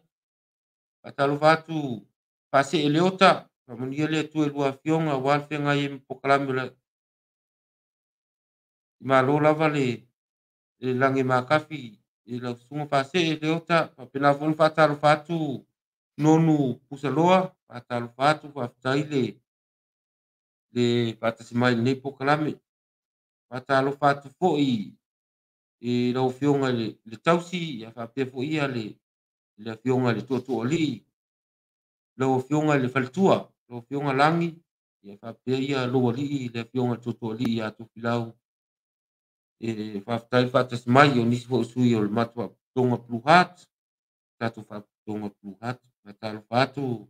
Faatalofa atu Faasee Leota, faamanuia le Atua i lua Afioga aua le feagai ai ma polokalame o le malo lava le lagi makafi i lau susuga Faasee Leota. Faapena foi le faatalofa atu Nonu Pusaloa, faatalofa atu, faafetai le faatasi mai i lenei polokalame. Faatalofa atu foi i lau Afioga i le Tausi, ia faapea foi ia le Afioga i le Tootooalii, lau Afioga i le Faletua, lau Afioga Lagi, ia faapea ia lou alii le Afioga i le Tootooalii ia Tofilau. E faafetai le faatasi mai o nisi foi o sui o le matou faalapotopotoga Blue Heart, tatou faalapotopotoga Blue Heart. Faatalofa atu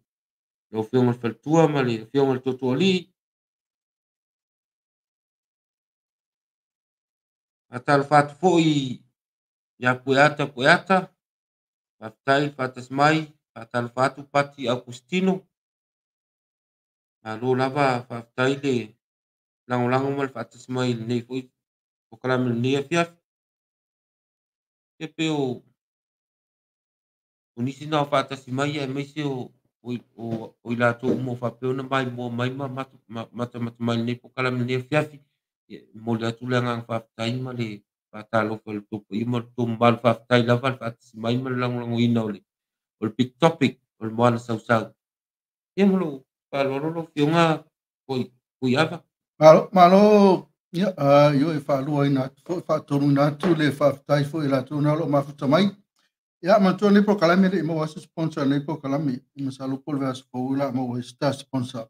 lau Afioga i le Faletua ma le Afioga i le Tootooalii. Faatalofa atu foi ia Pueata Pueata, faafetai le faatasi mai. Faatalofa atu Pati Augustino, malo lava faafetai le lagolago ma le faatasi mai i lenei foi polokalame i lenei afiafi. Ia pei o nisi na o faatasi mai aemaise o i latou uma o faapea ona maimoa mai ma matamata mai i lenei polokalame i lenei afiafi. Ia, e momoli atu le agaga faafetai ma le faatalofa i le tou paia ma le tou mamalu. Faafetai lava le faatasi mai ma le lagolagoina o le big topic o le moana sausau. Ia ma lou faaaloalo lau Afioga Fuiava. Malo, malo, ia, io e faaluaina atu foi, faatonuina atu le faafetai foi i latou na o lo o mafuta mai. Ia, manatua lenei polokalame le i maua ai se sponsor i lenei polokalame. Masalo po o le vaiaso fou o le a maua ai se ta sponsor.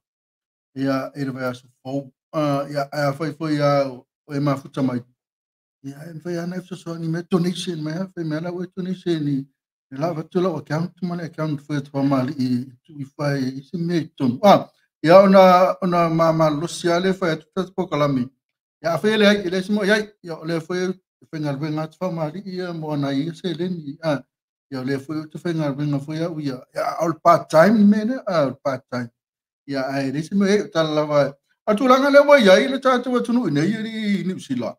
Ia, i le vaiaso fou. Ia, ae afai foi o e mafuta mai, ia, e mafai lava ona e fesoasoani mai, donation mai, fai mai lau e donation i le la avatu lau account ma le account foi a Tafamalii e tuifai ai se mea i totonu. Ia ona mamalolosi lava lea e fai atu tatou polokalame. Ia afai e leai, e leai se mea o i ai. Ia o lea foi e faigaluega atu faamalii ia mo ana ia seleni. Ia o lea foi ou te faigaluega foi au ia. Ia a o le part time le mea lea, o le part time. Ia ae leai se mea o i ai, o tala lava. A o tulaga lea ua i ai le tatou atunuu i nei i Niu Sila,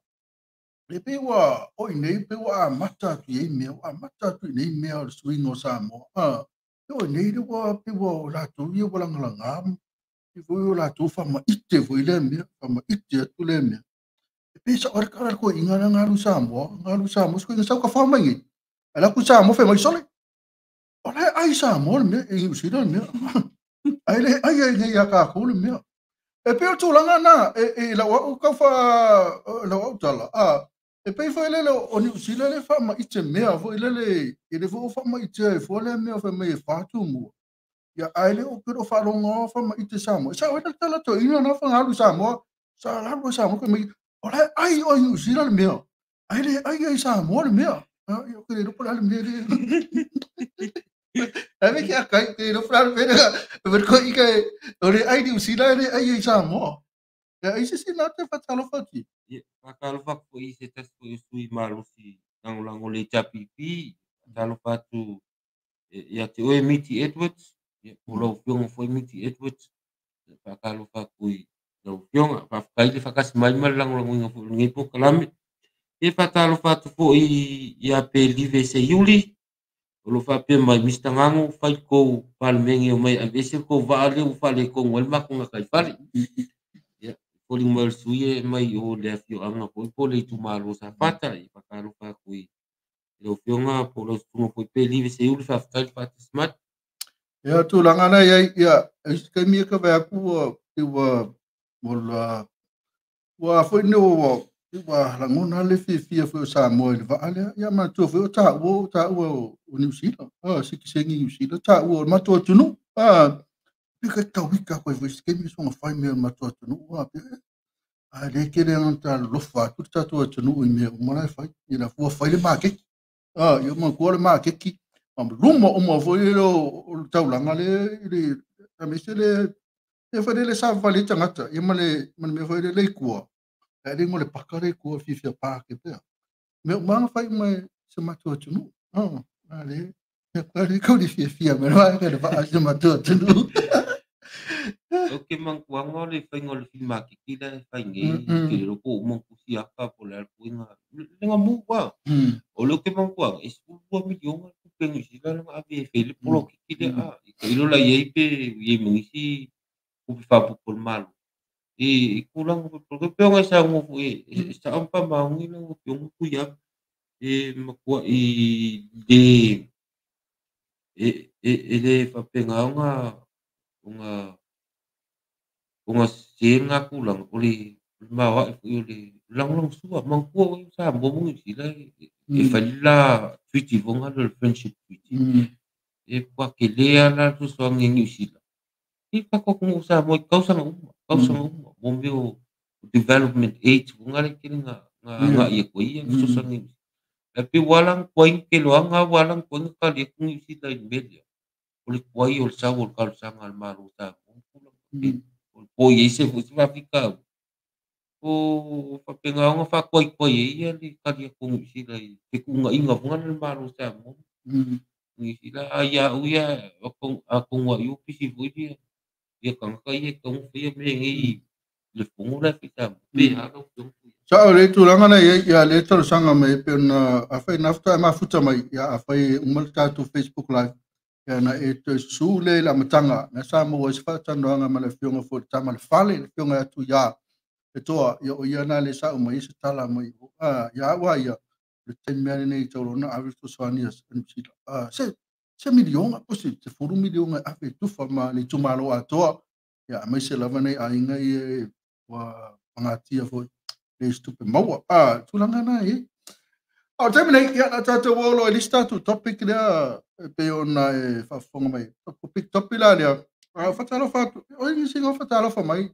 e pei ua o i nei pei ua amata atu i ai mea, ua amata atu i nei mea o le suiga o Samoa. O i nei le ua pei ua o latou ia ua lagalaga, pei foi o latou faamaite foi lea mea, faamaite atu lea mea. E pei sao ai le tala a le toeaina lea na alu i Samoa, na alu i Samoa, si toeaina sau tafao mai nei. Ae alu atu i Samoa fai mai, sole, o la e ai i Samoa le mea, i Niu Sila le mea. Ae le ai ai nei ia tatou le mea. E pei o le tulaga na, e lau au tau lau au tala, e pei foi lele o Niu Sila le faamaite mea foi lele, e le foi o faamaite ai fua lea mea fai mai e fa tumua. Ia ae le o te lo faalogo faamaite Samoa. E sao ai le tala toeaina na fagalu i Samoa, sa alu i Samoa fai mai, o la e ai o i Niu Sila le mea, ae le ai ai Samoa le mea. Ia o te le iloa po o le a le mea lea. Ai me ke akai, te iloa po o le a le mea lea. E ko ika e, o le ai Niu Sila e le ai ai Samoa. Ia ai se si na te whatalofa atu. Ia, whakalofa atu foi i se tasi foi o sui malosi lagolago le HRPP, whakalofa atu ia te oe Miti Edwards, ia, po lau afioga foi Miti Edwards, ia, whakalofa atu i lau afioga, whawhakai le whakasi mai ma le lagolagoina foi o lenei polokalame. Ia, whakalofa atu foi ia Pelive Seiuli, o lo faapea mai Mr. Ngago, fai kou palemene o mai avese kou vaa lea ua faaletonu ai le matou gataifale. Ia, foliga mai o le sui e mai o le afioaga foi po o le itumalo Safata. Ia, whakalofa atu i lau afioga po o lau susuga foi Pelive Seiuli, faafetai le faatasi mai. Ia, tulaga na iai, ia, ai se taimi e ka vai atu ua, ua, ua, ua foi ne ua, ua lagona le fiafia foi o Samoa i le vaa lea. Ia, manatua foi o taua o Niu Sila, sitiseni Niu Sila, taua o le matou atunuu. Pe ka tauika koe foi se taimi soga fai mea o le matou atunuu. A le tele ana talofa atu le tatou atunuu i mea uma la e fai. Ia la fua fai le maketi. Ia manatua le maketi. Ma luma uma foi le o le taulaga le, i le, aemaise le, le foi le savavali tagata. Ia ma le mea foi le le i tua. Ae le ngo le paka le kua fiafia pā ke pea. Mea uma fai mai se matou atunuu. A le, a le kau le fiafia mai le ka le vaa se matou atunuu. O ke mantuaga o le faiga o le filimaketi la e fai nei, ke le loko uma kusi aka po le alpuinga. Le nga mu wa. O le ke mantuaga, e 12 miliona tupe Niu Sila na ave e fai le poloketi le a. I ka ilo la iai pe iai mangisi kupe faapopo le malo. E tulaga foi poloketi. Pe o ngai saunoa foi e sao ma faamaoni lau afioga Tuiama. E matua i le e le faapena ona se ngā tulaga o le maoae foi o le lagolagosua. Manatua oe o Samoa ma Niu Sila e fai le la treaty foga le friendship treaty. E pua tele lava la fesoasoani e Niu Sila. I tatou atunuu o Samoa i tausaga uma, tausaga uma. Mo mea o development aids foga le tele na agai atu ai ia fesoasoani e Niu Sila. Ae pei ua ala ona tuai ona tele o aga ua ala ona tuai ona tali atu Niu Sila i le mea lea. O le tuai o le sau o le talosaga a le Malo o Samoa ma tulaga faapena. O po i ai se foi se faafitauli. O faapena ona faatuaituai ai ia le tali atu o Niu Sila i fetuunaiga foga le Malo o Samoa. Niu Sila ai au ia atonu ai o pisi foi ia ia tagata ia e taumafai ia mea nei le fono la e fai Samoa. Pe a lau afioga. Sao le tulaga na iai, ia le talosaga mai pe ona afai nafta e mafuta mai, ia afai uma le tatou Facebook Live, ia na e toe susu le i le amataga, na sa maua ai se faatanoaga ma le afioga foi le tama le fale, le afioga atu ia le toa, ia o ia na le sa uma i se tala mai. Ia au a ia, le taimi mea lenei taulona ave le fesoasoani a Niu Sila. Se miliona, po se 10 miliona e ave tufa ma le itumalo atoa. Ia aemaise lava nei aiga ia ua pagatia foi le se tupe maua. Tulaga na e. O le taimi nei, ia na tatou o loa i le isi tatou topic lea e pei ona e faafofoga mai. Topic topic la lea. Whatalofa atu. O nisi nga whatalofa mai.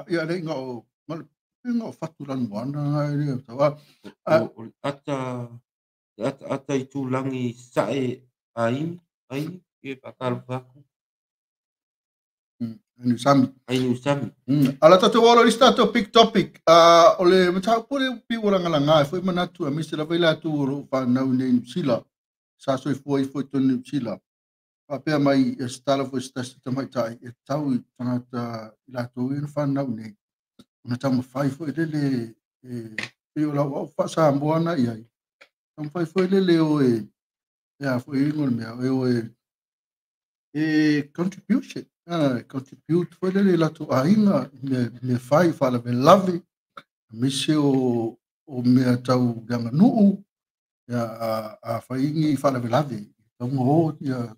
Ia le inga o, ma le inga o whatu lanu moana nga e lea. Tau, O ata, ata, ata i tūlangi sae aini, aini, e whakalofa atu. Niusami. Ai Niusami. Ala tatou oo loa i le isi tatou big topic. O le mataupu lea pei ua lagalaga ai foi manatu aemaise lava i latou o lo o fanau i inei i Niu Sila, sa soifua ifo i totonu o Niu Sila. Faapea mai ia se tala foi a se tasi tamaitai e tatau i tagata i latou ia na fanau i inei ona taumafai foi lele e pei o lau au faa-Samoa na i ai. Taumafai foi lele o e a foi e igoa o le mea e o e contribution, contribute foi lele i latou aiga i mea fai, faalavelave, aemaise o mea tau le aganuu, ia, a fai ni faalavelave, tatau ona o ia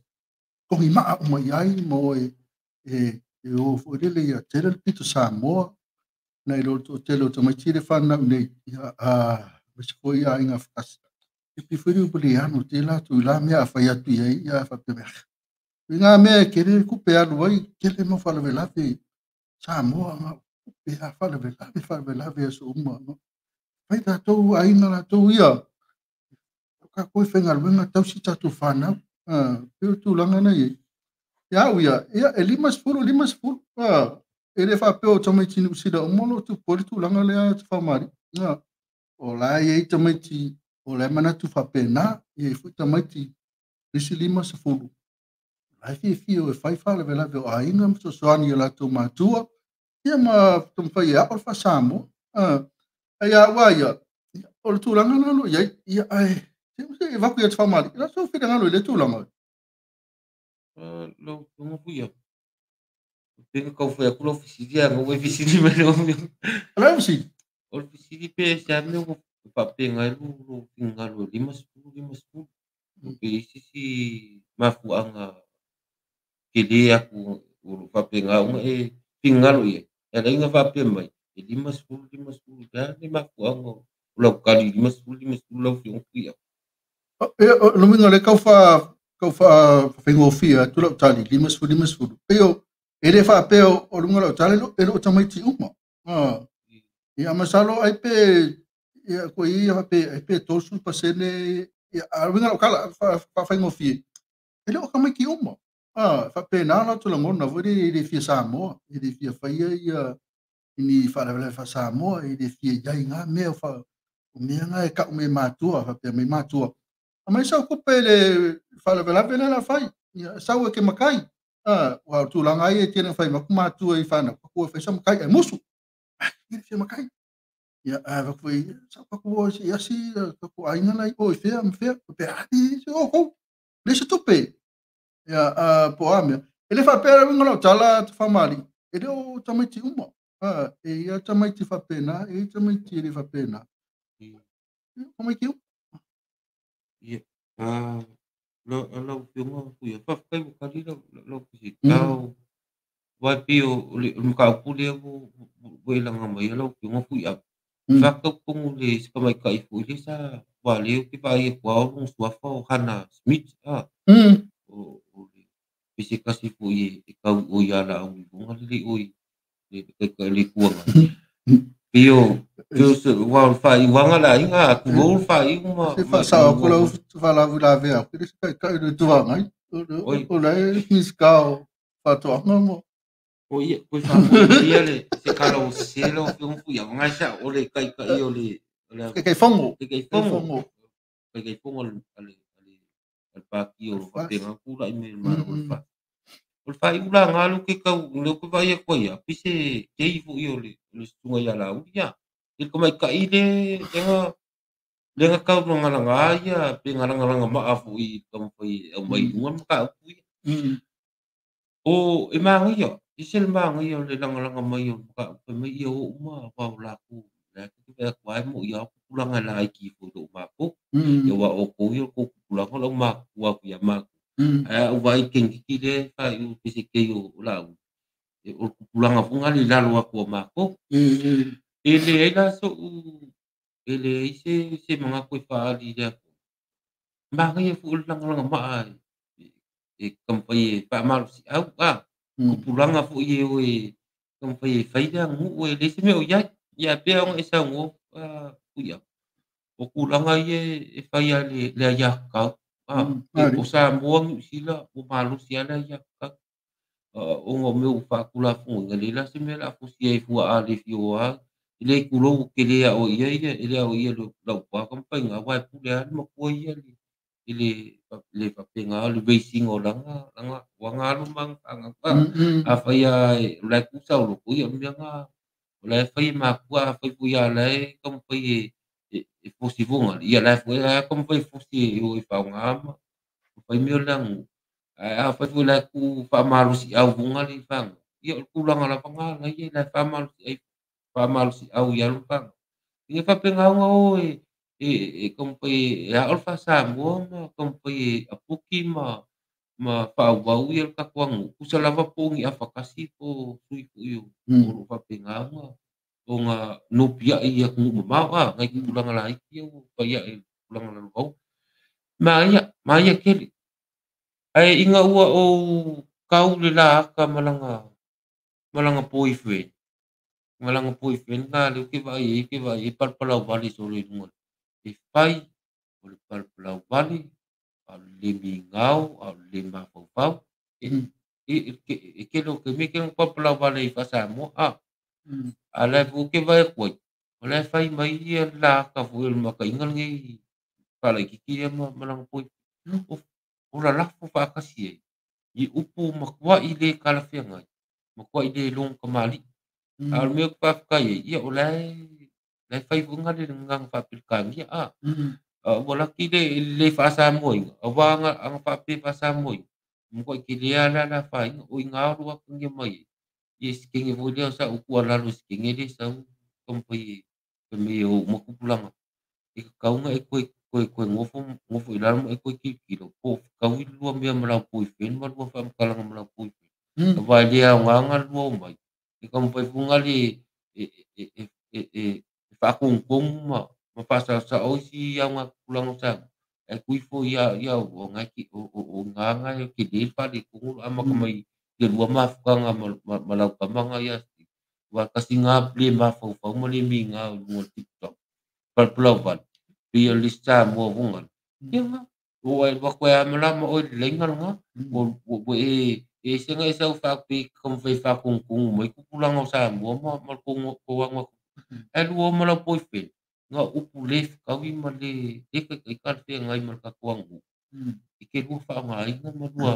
togi maa uma i ai ma o e o foi lele ia tele le pito Samoa, nai lo le toatele o tamaiti le fanau nei, ia, aemaise foi aiga fakasi. E pei foi lea ua le ano tele latou i la mea a fai atu i ai, ia faapea mai, i ngā mea e tele le tupe e alu ai, tele mau faalavelave Samoa, na o tupe a faalavelave, faalavelave aso uma. Fai tatou aiga latou ia, o tatou e faigaluega tausi tatou fanau. Pei o le tulaga na i ai. Ia au ia, ia e 50, 50. E le faapea o tamaiti Niu Sila uma o lo o tupu ai le tulaga lea te faamalie. O la e i ai tamaiti o la e manatu faapena, e i ai foi tamaiti nisi 50. La e fiafia o e fai faalavelave o aiga ma fesoasoani i o latou matua, ia ma taumafai e ao le faa-Samoa. Ai a ua ia, o le tulaga lena o lo o i ai, ia ae se i avatu ia te faamalie, o le a sou finagalo i lea tulaga? Lau Afioga Fuia, pe na tau fai atu lau fesili ae na ua e fesili mai lau Afioga. O le a fesili? O le fesili pe se a mea ua faapena ai lou finagalo e 50, 50. Pe i ai se isi mafuaaga tele atu o lo o faapena ona e finagalo i ai. E ala ai ona faapea mai e 50, 50. O le a le mafuaaga o lau tali 50, 50 lau Afioga Fuia? O le uiga o lea tau faafaigofie atu lau tali 50, 50. Pei o e le faapea o luga o lau tala e le o tamaiti uma. Ia masalo ai pe ia ko ia faapea ai pe 30% ia a uiga o lau tala faafaigofie. E le o tamaiti uma. Faapena latou lagona foi le le fia Samoa, e le fia faia ia ni faalavelave faa-Samoa, e le fia i ai ngā mea o mea ngā e kau me matua, faapea mai matua. Aumai sau tupe le faalavelave lea la fai, ia sau e ke makai. Ua o tulaga ai e tele na fai mai aku matua i whanau, aku e fai sa makai ai musu. E le fia makai. Ia, a foi sa aku o se asi, aku aiga lai o i fea, ma fea, pe ali, se o kou, le se tupe. Ia, po a mea. E le faapea la uiga o lau tala te faamalie, e le o tamaiti uma. E ia tamaiti faapena, e ia tamaiti e le faapena. Tamaiti uma. Ia, lau Afioga Fuia, faafetai ua tali lau fesili. Aua e pei o le mataupu lea ua e laga mai ai lau Afioga Fuia. Faafetai tonu le se tamaitai foi lea sa aua lea ou te vaai atu lava o lona suafa o Hannah Smith. O le se tasi foi e tau o ia Laauli luga lelei o i le taitai o le Itu Agai. Pei o ua o le faaiuaga le aiga, a tulou le faaiu ma Se faasao atu lau faalavelavea atu, le se taitai o le Itu Agai. O la e Minisita o Faatoaga ma O ia, koe faafoi ia le se kala o se lau Afioga Fuia, ngai sa o le taitai o le Taitaifono. Taitaifono. Taitaifono a le pati o lo faapena tulai mai le Malo o le fa. O le faaiu la ngā leo ke kau, leo ke vai atu ai, a pei se kei foi o le susuga ia Laauli ia. I le tamaitai le lenga kau na ngalaga ia, pe ngalagalaga maa foi i le taumafai e aumai i luga le mataupu ia. O e magaia, e se le magaia o le lagalaga mai o le mataupu fai mai ia o uma wa o latou. Le te vai atu ai mo ia o tupulaga e laiti foi i lou matou. Ia ua o kou ia o kou tupulaga o lau matua atu ia matou. Ae au vai kenititi le faaiu pe se kei o Laauli. O le tupulaga foi ngā le i lalo atu o matou. E leai la so'u, e leai se manatu e faali i le atu. Magaia foi o le lagalaga maa e taumafai e faamalosi au a. Tupulaga foi e o e taumafai e fai le aganuu e leai se mea o i ai. Ia pei ona e saunoa Fuia. O tulaga ia e fai a le aiatatau. O Samoa, Niu Sila, ua malosi lava le aiatatau. Ona o mea ua faatulafonoina leai la se mea o le a fosi ai fua a le fia o a i le itulou ou te le ao ai ia e le ao ai ia Laupua Tamafaiga aua e pule lava le matua ia i le faapena o le raising o lana alo ma ana fanau. Afai lava o la e tu saoloto ia o le mea lena o la e fai e matua afai foi lava o la e taumafai e fosi fogali ia la e foi la e taumafai e fosi e o e faaaoga ma fai mea o le aganuu. Ae afai foi o la e tuu faamalosiau fogali i fanau ia o le tulaga lava lena la e i ai la e faamalosiau i alo ma fanau. Ia faapena ona o e taumafai e ao le faa-Samoa ma taumafai e aputi ma faaauau ia le tatou aganuu tusa lava po o ni afatasi po o sui foi o lo o faapena ona nopiai i atunuu mamao nai tupulaga laiti ia ua fai ae i tulaga lalovaoa. Manaia tele. Ae ina ua ou tau le laata ma lana boyfriend, na lea ou te vaai ai palapalauvale solo i luga. E fai o le palapalauvale, a o le le migao, a o le le mafaufau. E tele o taimi e tele na palapalauvale ai faa-Samoa. A la e foi ou te vaai atu ai, o la e fai mai ia le laata foi o le mataiga lenei faalaitiiti lea ma lana boyfriend. O lalafo faatasi ai i upu matuai le talafeagai, matuai le logotamali'i. A o le mea ou te faafetai ai, ia o la e fai foi le gagana faa-Peretania. Ua laki le le faa-Samoaina, aua ana faapea faa-Samoaina, matuai tele lava le afaina. O i ina o lo o atagia mai ai ia sikege foi lea sa ou tuualalo i sikege lea sau taumafai e fai mai e o uma tupulaga. E tatau ona e toe nofo i lalo ma e toe tilotilo po o fetaui lua mea ma lau boyfriend ma lua faamatalaga ma lau boyfriend. Aua e le aoga ona lua omai. E taumafai foi na le e faatonutonu ma faasaosao isi aoga tupulaga o Samoa. Ae tui fo ia o ngā e tele le faaletonu amata mai le lua mafutaga ma lau tama ia wa kasi ngā le mafaufau ma le migao i luga o le TikTok. Palapalauvale, pei o le isi Samoa fogali. Ia ngā, o ai lua koe amalama o le laina lena. Ua e ese nga e sau faapea taumafai e faatonutonu mai tupulaga o Samoa ma le tou ago atu. Ae lua o ma lau boyfriend, ngā upu le fetaui ma le taitaika le feagai ma le tatou aganuu. E te lua faaaogaina ma lua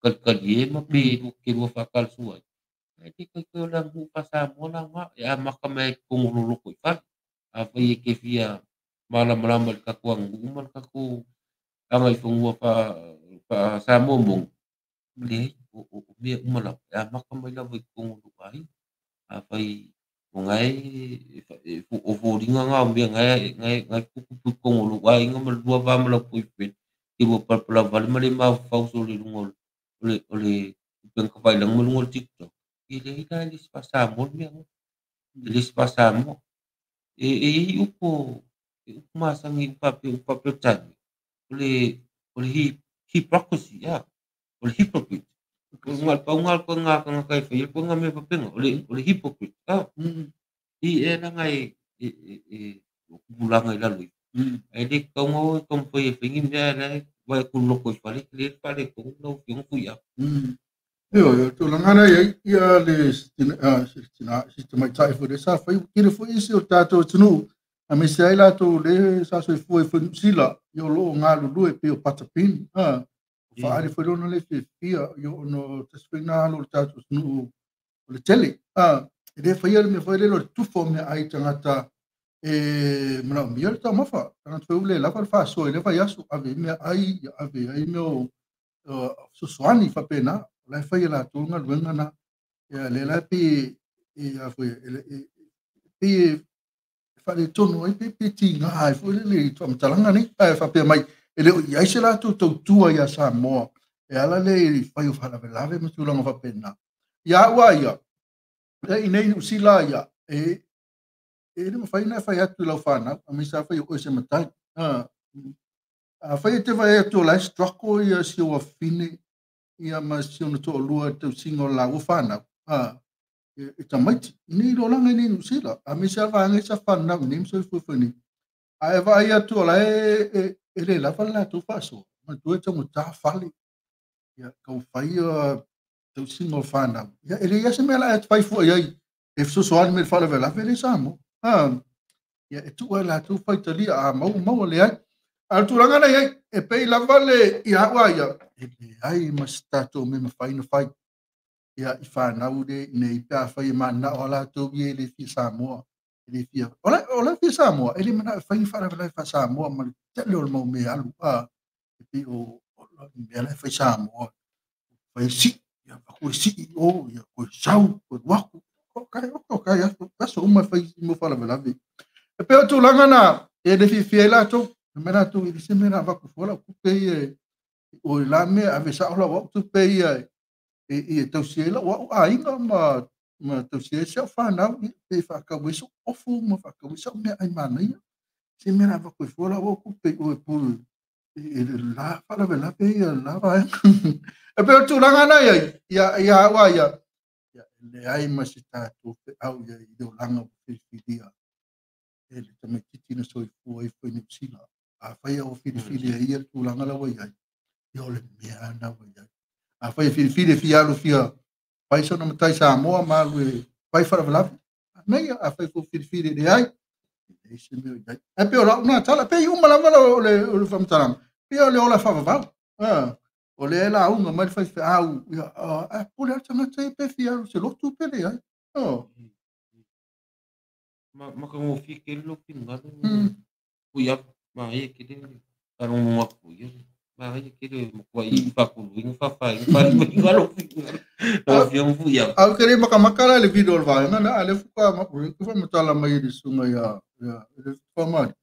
kalikalie ma pe te lua faatalasua ai. Ae le taitai o le aganuu faa-Samoa la ngā, e amata mai ai i totonu o lou loto i fale. Afai e te fia malamalama i le tatou aganuu ma le tatou agaifanua faa-Samoa moni, leai, o mea uma lava, e amata mai lava i totonu o lou aiga. Afai o ngae o foliga ngā o mea ngae tutupu i totonu o lou aiga ma le lua va ma lau boyfriend, te lua palapalauvale ma le mafaufau solo i luga o le upega tafailagi ma luga o le TikTok. Ia leai la e le isi faa-Samoa le mea ngā. E le isi faa-Samoa. E iai upu e upu masani upu faapea upu faa-Peretania. O le hypocrisy, o le hypocrite. O ngā paunga ko ngā tangata e whai, ko ngā mea papenga, o le hypocrite. I e langa e kupulanga i lalo i. Ai le kaunga o e taumafai e whaingi mea e vai ku loko i fale, le fale ko ngau fionga fui a. Io, io, tulaga na iai ia le si tamaitai foi le sa fai kile foi isi o tatou atunuu aemaise ai latou le sa soifua i foi Niu Sila ia o loo galulue pei o patapini faaali foi lona le fiafia ia ona o tasi foi na alo o le tatou atunuu o le tele e le faia le mea foi lele o le tufa o meaai i tagata e manaomia le taumafa tagata foi ua le lava le faasoa i lea vaiaso ave ai meaai ia ave ai mea o fesoasoani faapena o la e fai e latou galuega na ia lea la pei e a foi pei e faaletonu ai pe tiga ai foi lele i faamatalaga nei ae faapea mai e le o i ai se latou tautua iā Samoa e ala lea i fai o faalavelave ma tulaga faapena. Ia au a ia e i nei Niu Sila ia e le mafai ona e fai atu i lau fanau aemaise afai o oe se matai. Afai e te vaai atu o la e struggle ia si ou afafine ia ma si ona toalua i le tausiga o le laua fanau e tamaiti i nei lolaga i nei Niu Sila aemaise lava vaega ia sa fanau i nei ma soifua foi nei. Ae vaai atu o la e le lava le latou faasoa manatua e taugata fale ia taumafai tausiga o fanau, ia e leai lava se mea o le a e fai fua i ai e fesoasoani mai i le faalavelave lea i Samoa. Ia e tuu lava e latou faitalia, a maua maua, leai. A o le tulaga lena e i ai, e pei lava le ia au a ia, e leai ma se tatou mea e mafai ona fai ia i fanau le nei pe afai e mananao a latou ia e le fia Samoa, e le fia o la fia Samoa, e le manao e fai ni faalavelave faa-Samoa ma le tele o le mau mea alu e pei o mea la e fai Samoa, fai sii, ia avatu le sii i o, ia toe sau, toe alu atu, o kai aso uma e fai mo faalavelave. E pei o tulaga na e le fiafia ai latou, mai latou e le se mea na avatu fua lau tupe ia o le la mea ave sao lau au tupe ia e tausi ai lau au aiga ma tausi ai si au fanau, pe faatau ai sou ofu ma faatau ai sau meaai manaia. Se mea na avatu ai fua lau au tupe o e pule e la faalavelave ia la vaega. E pei o le tulaga na i ai, ia au a ia, ia leai ma se tatou feau ia i le olaga ua filifilia e le tamaitiiti na soifua ifo i Niu Sila. Afai ua filifili e ia le tulaga la ua i ai, ia o le mea na ua i ai. Afai e filifili e fia alu fia fai sona matai Samoa ma alu e fai faalavelave, manaia. Afai foi filifili e leai, e leai se mea o i ai. Ae pei o lau na tala, pei uma lava o le faamatalaga, pei o le ola faavavau. O lea e lauga mai le faifeau, ia, a pule lava le tagata ia pe fia alu se lotu pe leai. Matagofie tele lou finagalo Fuiava, manaia tele faalogologo atu ia. Manaia tele matuai faatoluina, faafaina, faalimaina lou finagalo lau Afioga Fuiava. Ae ou te le makamaka la i le video o le vaega lea, a o lea faatoa faamatala mai e le susuga ia le Faamalie.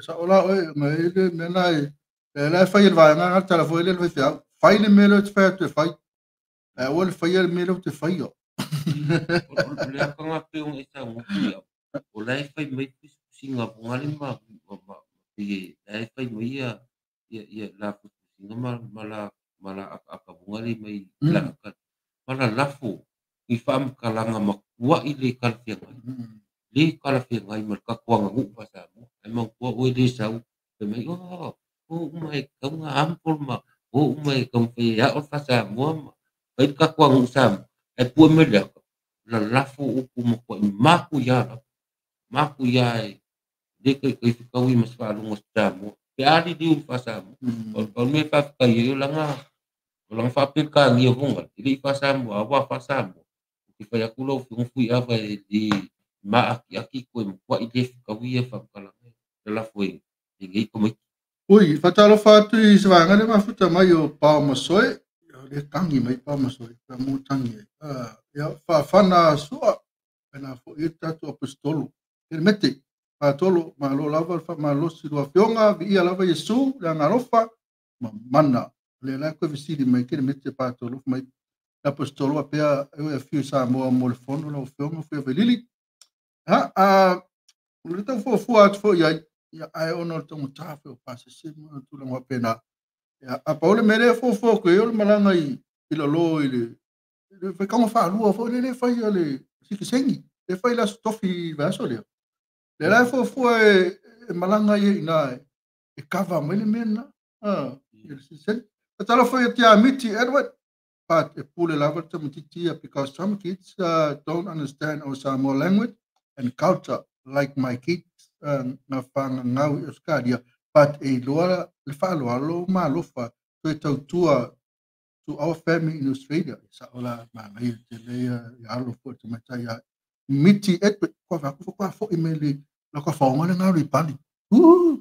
Sao la oe, ma e le mea na e la e fai e le vaega na tala foi le le faifeau. Fai le mea lea ou te fai atu e fai. Ae aua le faia le mea lea ou te faia. O le akaga pei ona e saunoa Fuiava, o la e fai mai pusipusiga fogale ma pei la e fai mai ia la pusipusiga ma la akaaka fogale mai la aka ma la lafo i faamatalaga matuai le talafeagai. Le talafeagai ma le tatou aganuu faa-Samoa. Ae manatua oe le sau fai mai, o uma e tau na ampo ma o uma e taumafai e ao le faa-Samoa ma fai le tatou aganuu Samoa. Ae pue mai le aka, la lafo upu matuai matuia lava. Matuia e le taitai fetaui ma se faalogo Samoa. Pe a liliu i le faa-Samoa. O le mea e faafetai ai o lana faapelekania fogale, e le i faa-Samoa, a ua faa-Samoa. Ou te fai atu lau Afioga Fuiava e le maatiati koe matuai le fetaui ia faamatalaga. La lafo e nei tamaiti. Ui, faatalofa atu i se vaega le mafuta mai o Pao Masoe. O le tangi mai Pao Masoe, pa mo tangi ai. Ia faafana sua, pena foi i tatou apostolo. E mete, patolo, malo lava, faamalosi lua afioga, viia lava Iesu, le agalofa, ma mana. Le la koe fesili mai ke le mete patolo mai apostolo a pea e oe afio i Samoa mo le fono lau afioga fua vailili. Ha, o le tau fuafua atu foi ai, ia ae ona o le taugata foi o pasese ma tulaga faapena. Ia, a pau le mea lea e fuafua atu ai o le malaga i lalo i le faitauga faalua foi lea fai a le sikiseni, le fai le aso tofi i le vaiaso lea. Le la e fuafua e malaga ia i ina e kava mai le mea lena. I le sikiseni. Faatalofa ia tia Miti Edward, but e pule lava le tamaitiiti ia because some kids don't understand our Samoa language and culture like my kids na whangangau i Australia, but e iloa le faaaloalo ma alofa toe tautua to our family in Australia. Sa o la manaia tele ia alo foi le tamaitai ia Miti Edward, kua whaku kua foi me le la kua whaonga le ngā i pali.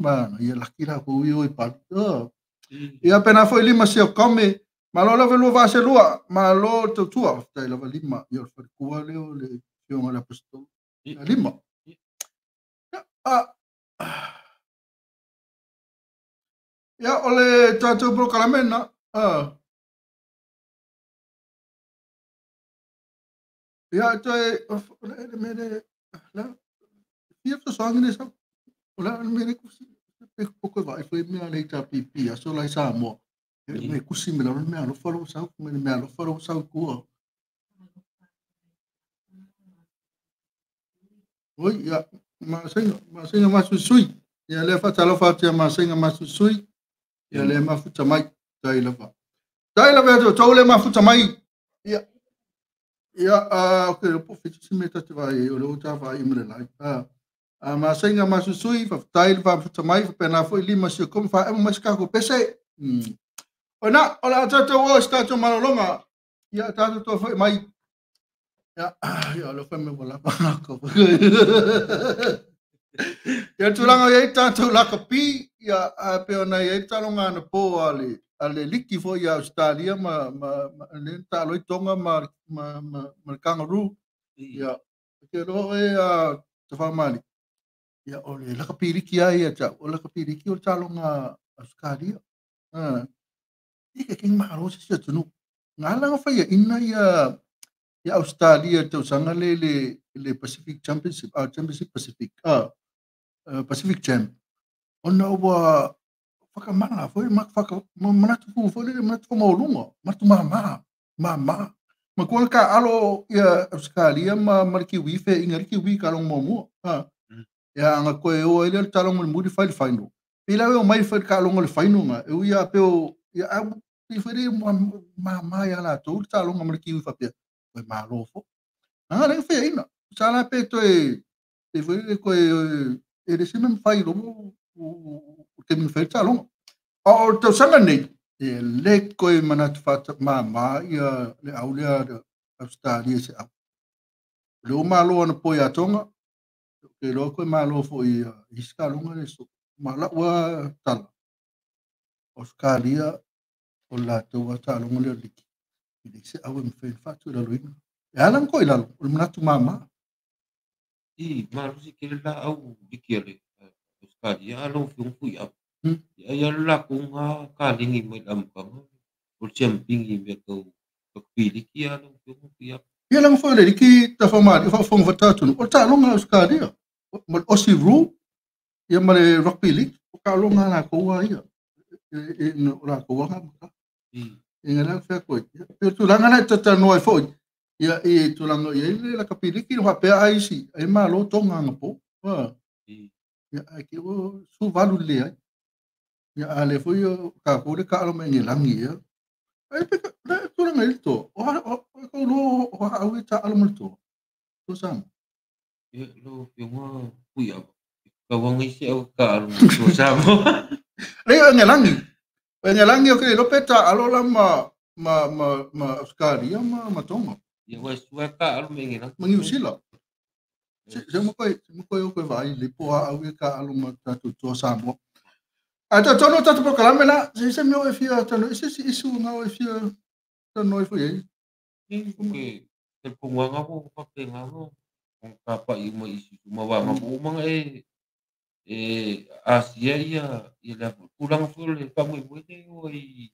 Manaia laki la ko i o i pali. Ia pena foi lima se o kome, malo lava lua vase lua, malo tautua, faafetai lava lima, ia o le falekua lea o le afioga i le apostolo. Lima. Ia o le tatou polokalame na. Ia toe o le mea le la fia fesoasoani le sau. O le mea le kusi pe poko vai foi mea le HRPP aso la i Samoa. E me kusi me la mea alofa lo sau, me mea alofa lo sau kua. Oi ia ma senga masusui. Ia le faatalofa atu ia ma senga masusui. Ia le mafuta mai tai lava. Tai la vea tau le mafuta mai. Ia ia okay po fitu si me tatu vai o le uta vai i mele lai. A ma senga ma susui fa tai fa mafuta mai fa pena foi lima si kom fa e mo ska ko pese. Ona ola tatu o sta tu malolonga. Ia tatu to foi mai. Ia ia lo foi me wala pa ko. Ia tūlanga i tātou lakapi, ia a pe ona i talonga na po a le liki fo i Australia ma le tāloi tonga ma kangaroo. Ia ke roa e a te whamali. Ia o le lakapi liki ai ia tau, o lakapi liki o talonga Australia. I ke king mahalo se sia tunu. Ngā langa whaia ina ia Australia tausanga le Pacific Championship, Championship Pacific, Pacific Champ. Ona ua whakamana, foi manatu fu, foi le manatu fu maulunga, manatu mama. Ma kua ka alo ia Australia ma le kiwi fe inga le kiwi ka longo mua. Ia anga koe o ele le talongo le muri fai le whaino. Pila o mai fai ka longo le whaino nga, e uia peo, ia au, i fai mama ia la tau le talonga ma le kiwi whapea. Koe malo fo. Anga lenga fea ina. Sa la pe toe, e fai koe, e le se mem fai lomo, o te min fai talonga. O tausanga nei, e le koe manatu whata mama ia le aulea Australia se au. Le o malo ana poi a tonga, ke loa koe malo fo i iska longa le so. Ma la ua tala. Australia o la taua talonga le liki. I le se au e mwhai whatu i lalo ina. E alang koe lalo, o le manatu mama. I malo si kere la au liki ale Australia, alo whiong pui au. Ia ia la ko ngā kālingi mai la mukanga, o le champingi mea kau piliki alo whiong pui au. Ia langa whai le liki ta whamari, wha whawhangatunu. O tālonga Australia, ma le Aussie Rule, ia ma le Rugby League, o kālonga la koua ia. E o la koua ngā maka. E ngā langa whea koe. Peo tūlanga nei tata noa e foi. Ia e tūlanga ia ile la kapiliki no whapea aisi. E malo tonga ngā po. Ia ai ke o su valu le ai. Ia a le foi o ka kore ka alo mai nge langi ia. Ai pe le tūlanga i to. O ko lo o ha au e ta alo mai to. To sam. Ia lo fionga pui au. Ka wanga isi au ka alo mai to sam. Le nge langi. Nge langi o ke lo peta alo la ma Australia ma Tonga. Ia wa sua ka alo mai nge langi. Ma New Zealand. Se mo koe o koe vai le po au e ka alo ma tatu to Samoa. A ta tono tatu prokalame la se se meo e fia tano se se isu ngā e fia tano e foi ei. Ke te ponganga mo pa penga mo ka pa i mo isu ma wa ma mo manga e Asia ia ia la kulanga fo le pa mo mo te o i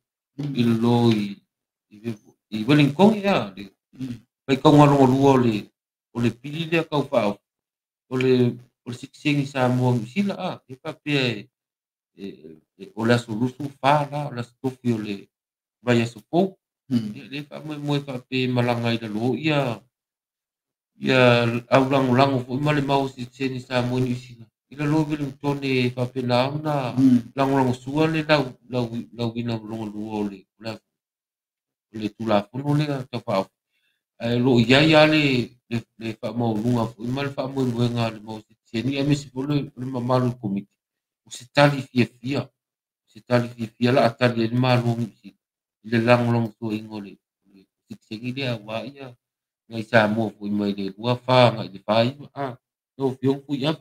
lo i Wellington ia le pai ka ngalo lua o le pili le ka fa o le siksengi Samoa sila a e pa pe o la solusu fa la o la stofi o le vai sopo le fa mo fa pe malanga i lo ia ia au lango lango fo ma le mau siksengi Samoa ni sila ila lo Wellington e fa pe la una lango lango sua le la la wina longo lua o le la le tulafono le ta fa lo ia ia le le fa mau lunga fo ma le fa mo nga le mau siksengi e mesi fo le mamalu komiti o se tali fia se tali fia la atali le malo si le lango lango so ingo le siksengi le wa ia ngai Samoa fo mai le lua fa ngai le fa a no fiong fu ia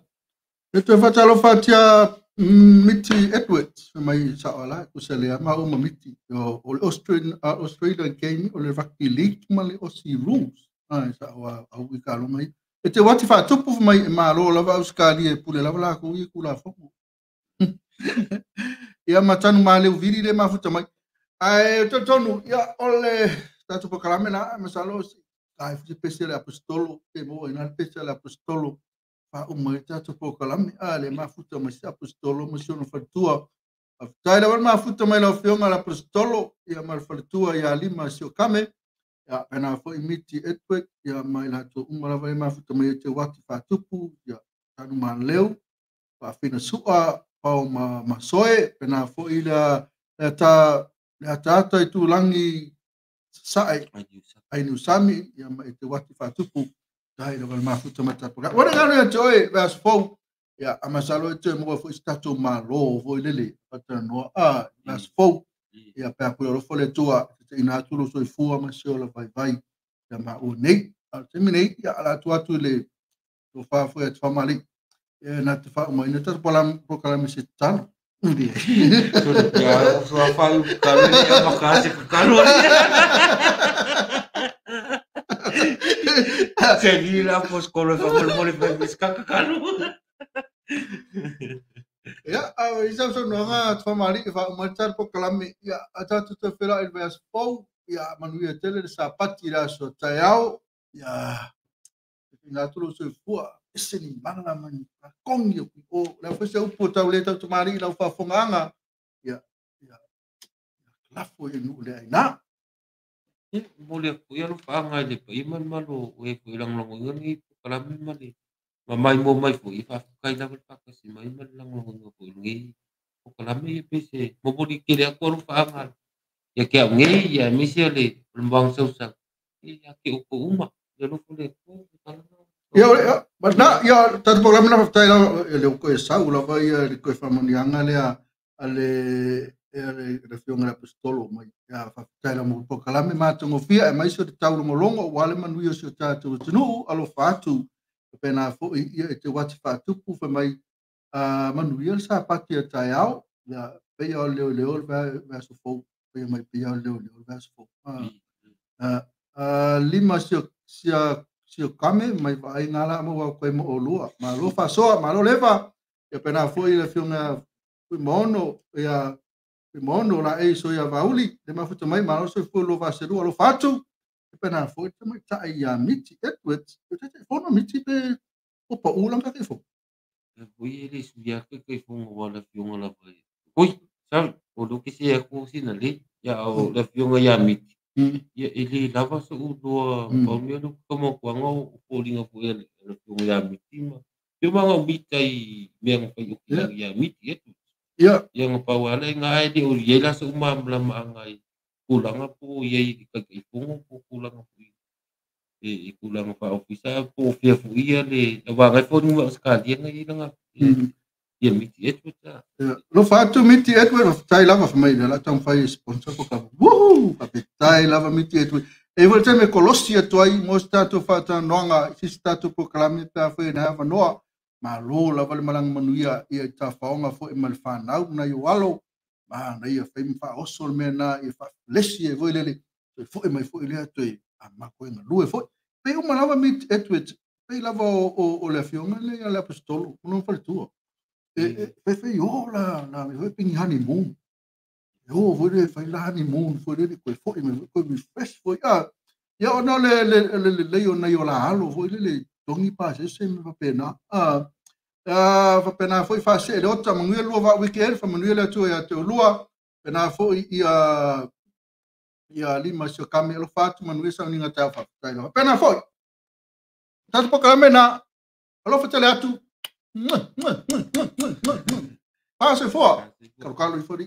E te whatalo whatia Miti Edwards mai sa ala ko se le ma o Miti o le Australian Game o le Rugby League ma le Aussie Rules ai sa wa au i ka longa e te wati whatupu mai e malo lava Australia e pule lava la ko i kula fo ia matanu ma le uviri le mafuta mai ai totonu ia ole tatu prokalame la masalo ai fu pese le apostolo te mo ina pese le apostolo fa uma tatu prokalame a le mafuta mai apostolo mo sono fatua aftai la mafuta mai la fionga la apostolo ia mal fatua ia lima sio kame ia pena fo Miti Edward ia mai la to uma lava mafuta mai te wati fatupu ia tanu maleu fa fina sua pau ma soe pena fo ila ta Le ataata i tūlangi sae ai Niusami ia ma e te wati whātupu tai lava le mafuta matapoka. Wana ngano ia te oe vea sfou ia amasalo e te mua fo i tatou malo fo i lele patanoa a vea sfou ia pea pula rofo le tua te ina atu lo soifua ma se ola vaivai ia ma o nei. A te mine ia ala atu atu le to whāfo ia te whamali e nā te wha uma ina tata pokalame se talo. Ya, so apa kalau ni apa kasih ke kalau ni. Jadi lah pos kalau kamu boleh pergi ke kalau. Ya, isa so noanga famali fa umatar po kalame ya ata tu te fela il vers pau ya manuia tele sa pati la so tayao ya ina tu lo so fua ese ni mala man kongi o la fo se upo tau le tau mari la fa fonganga ya ya la fo e nu le na boleh aku ya lu fanga le pa iman malo we ko ilang long ngi kalami mali mamai mo mai fo ifa kai la pa ka si mai man lang long ko ngi kalami pe se mo boli kele aku lu fanga ya ke ngi ya misi le lembang sausa ya ke uko uma ya lu fo le ko ya ya na ya tatu programa na fai la le ko sa ula vai le ko fa monianga le ale le fionga apostolo mai ya fa tai la mo kalame ma tongo fia e mai so te tau longo wale manu yo so tatu tunu alo fatu pena fo i e te wati fatupu fa mai a manu yo sa pati taiao ya pe yo le le va so fo pe mai pe yo le le va so fo a lima sio sio kame mai vai ngala mo wa ko mo olua ma lo fa so ma lo leva ya pena fo i le fionga mono ya mono la e so ya vauli le mafuta mai ma so fo lo va se lo fatu pena fo te mai ta ya miti Edwards te te fo no miti pe o pa ulang ka fo e le su ya ke ke fo wa la fionga la vai oi sa o lo ke se ko sina le ya o la fionga ya miti ya ele lava so u do o me lo como ko ngo o linga fo ya la fionga ya miti ma pe ma ngo mita i me ngo fa ya miti e ya yang pawala nga di uriela sa umam lam angay kulang po yay kag-ipungo po kulang po e kulang pa ofisa po fia fu ia le awangay po nung sekali nga ila nga ya miti Edward lo fatu miti Edward of tai lava fa mai la tang fai sponsor ko ka woohoo kapitai lava miti Edward e vol te me kolosia toi mo statu fata noanga si statu po kalamita fo na va noa ma lo lava le malang manuia ia ta faonga fo e malfanau na yo alo ma na ia fai fa oso me na ia fa lesi e voi lele fo e mai fo ile to e ma ko e lu e fo pe o malava mit Edward pe lava o le fionga le le apostolo non fa tu e fe fe yo la la me foi pin honeymoon yo voi le fai la honeymoon fo le ko fo e me ko mi fresh fo ya ya ona le le le le yo na yo la alo voi le tongi pa se se me pena a fa pena foi fa se le ota manuel lo va weekend fa manuel tu ya te lua pena foi ia ia lima se kame lo fatu manuel sa ninga ta fa tai lo pena foi tatu pokalame na alo fa tele atu pa se fo kalo kalo i fo.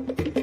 Thank you.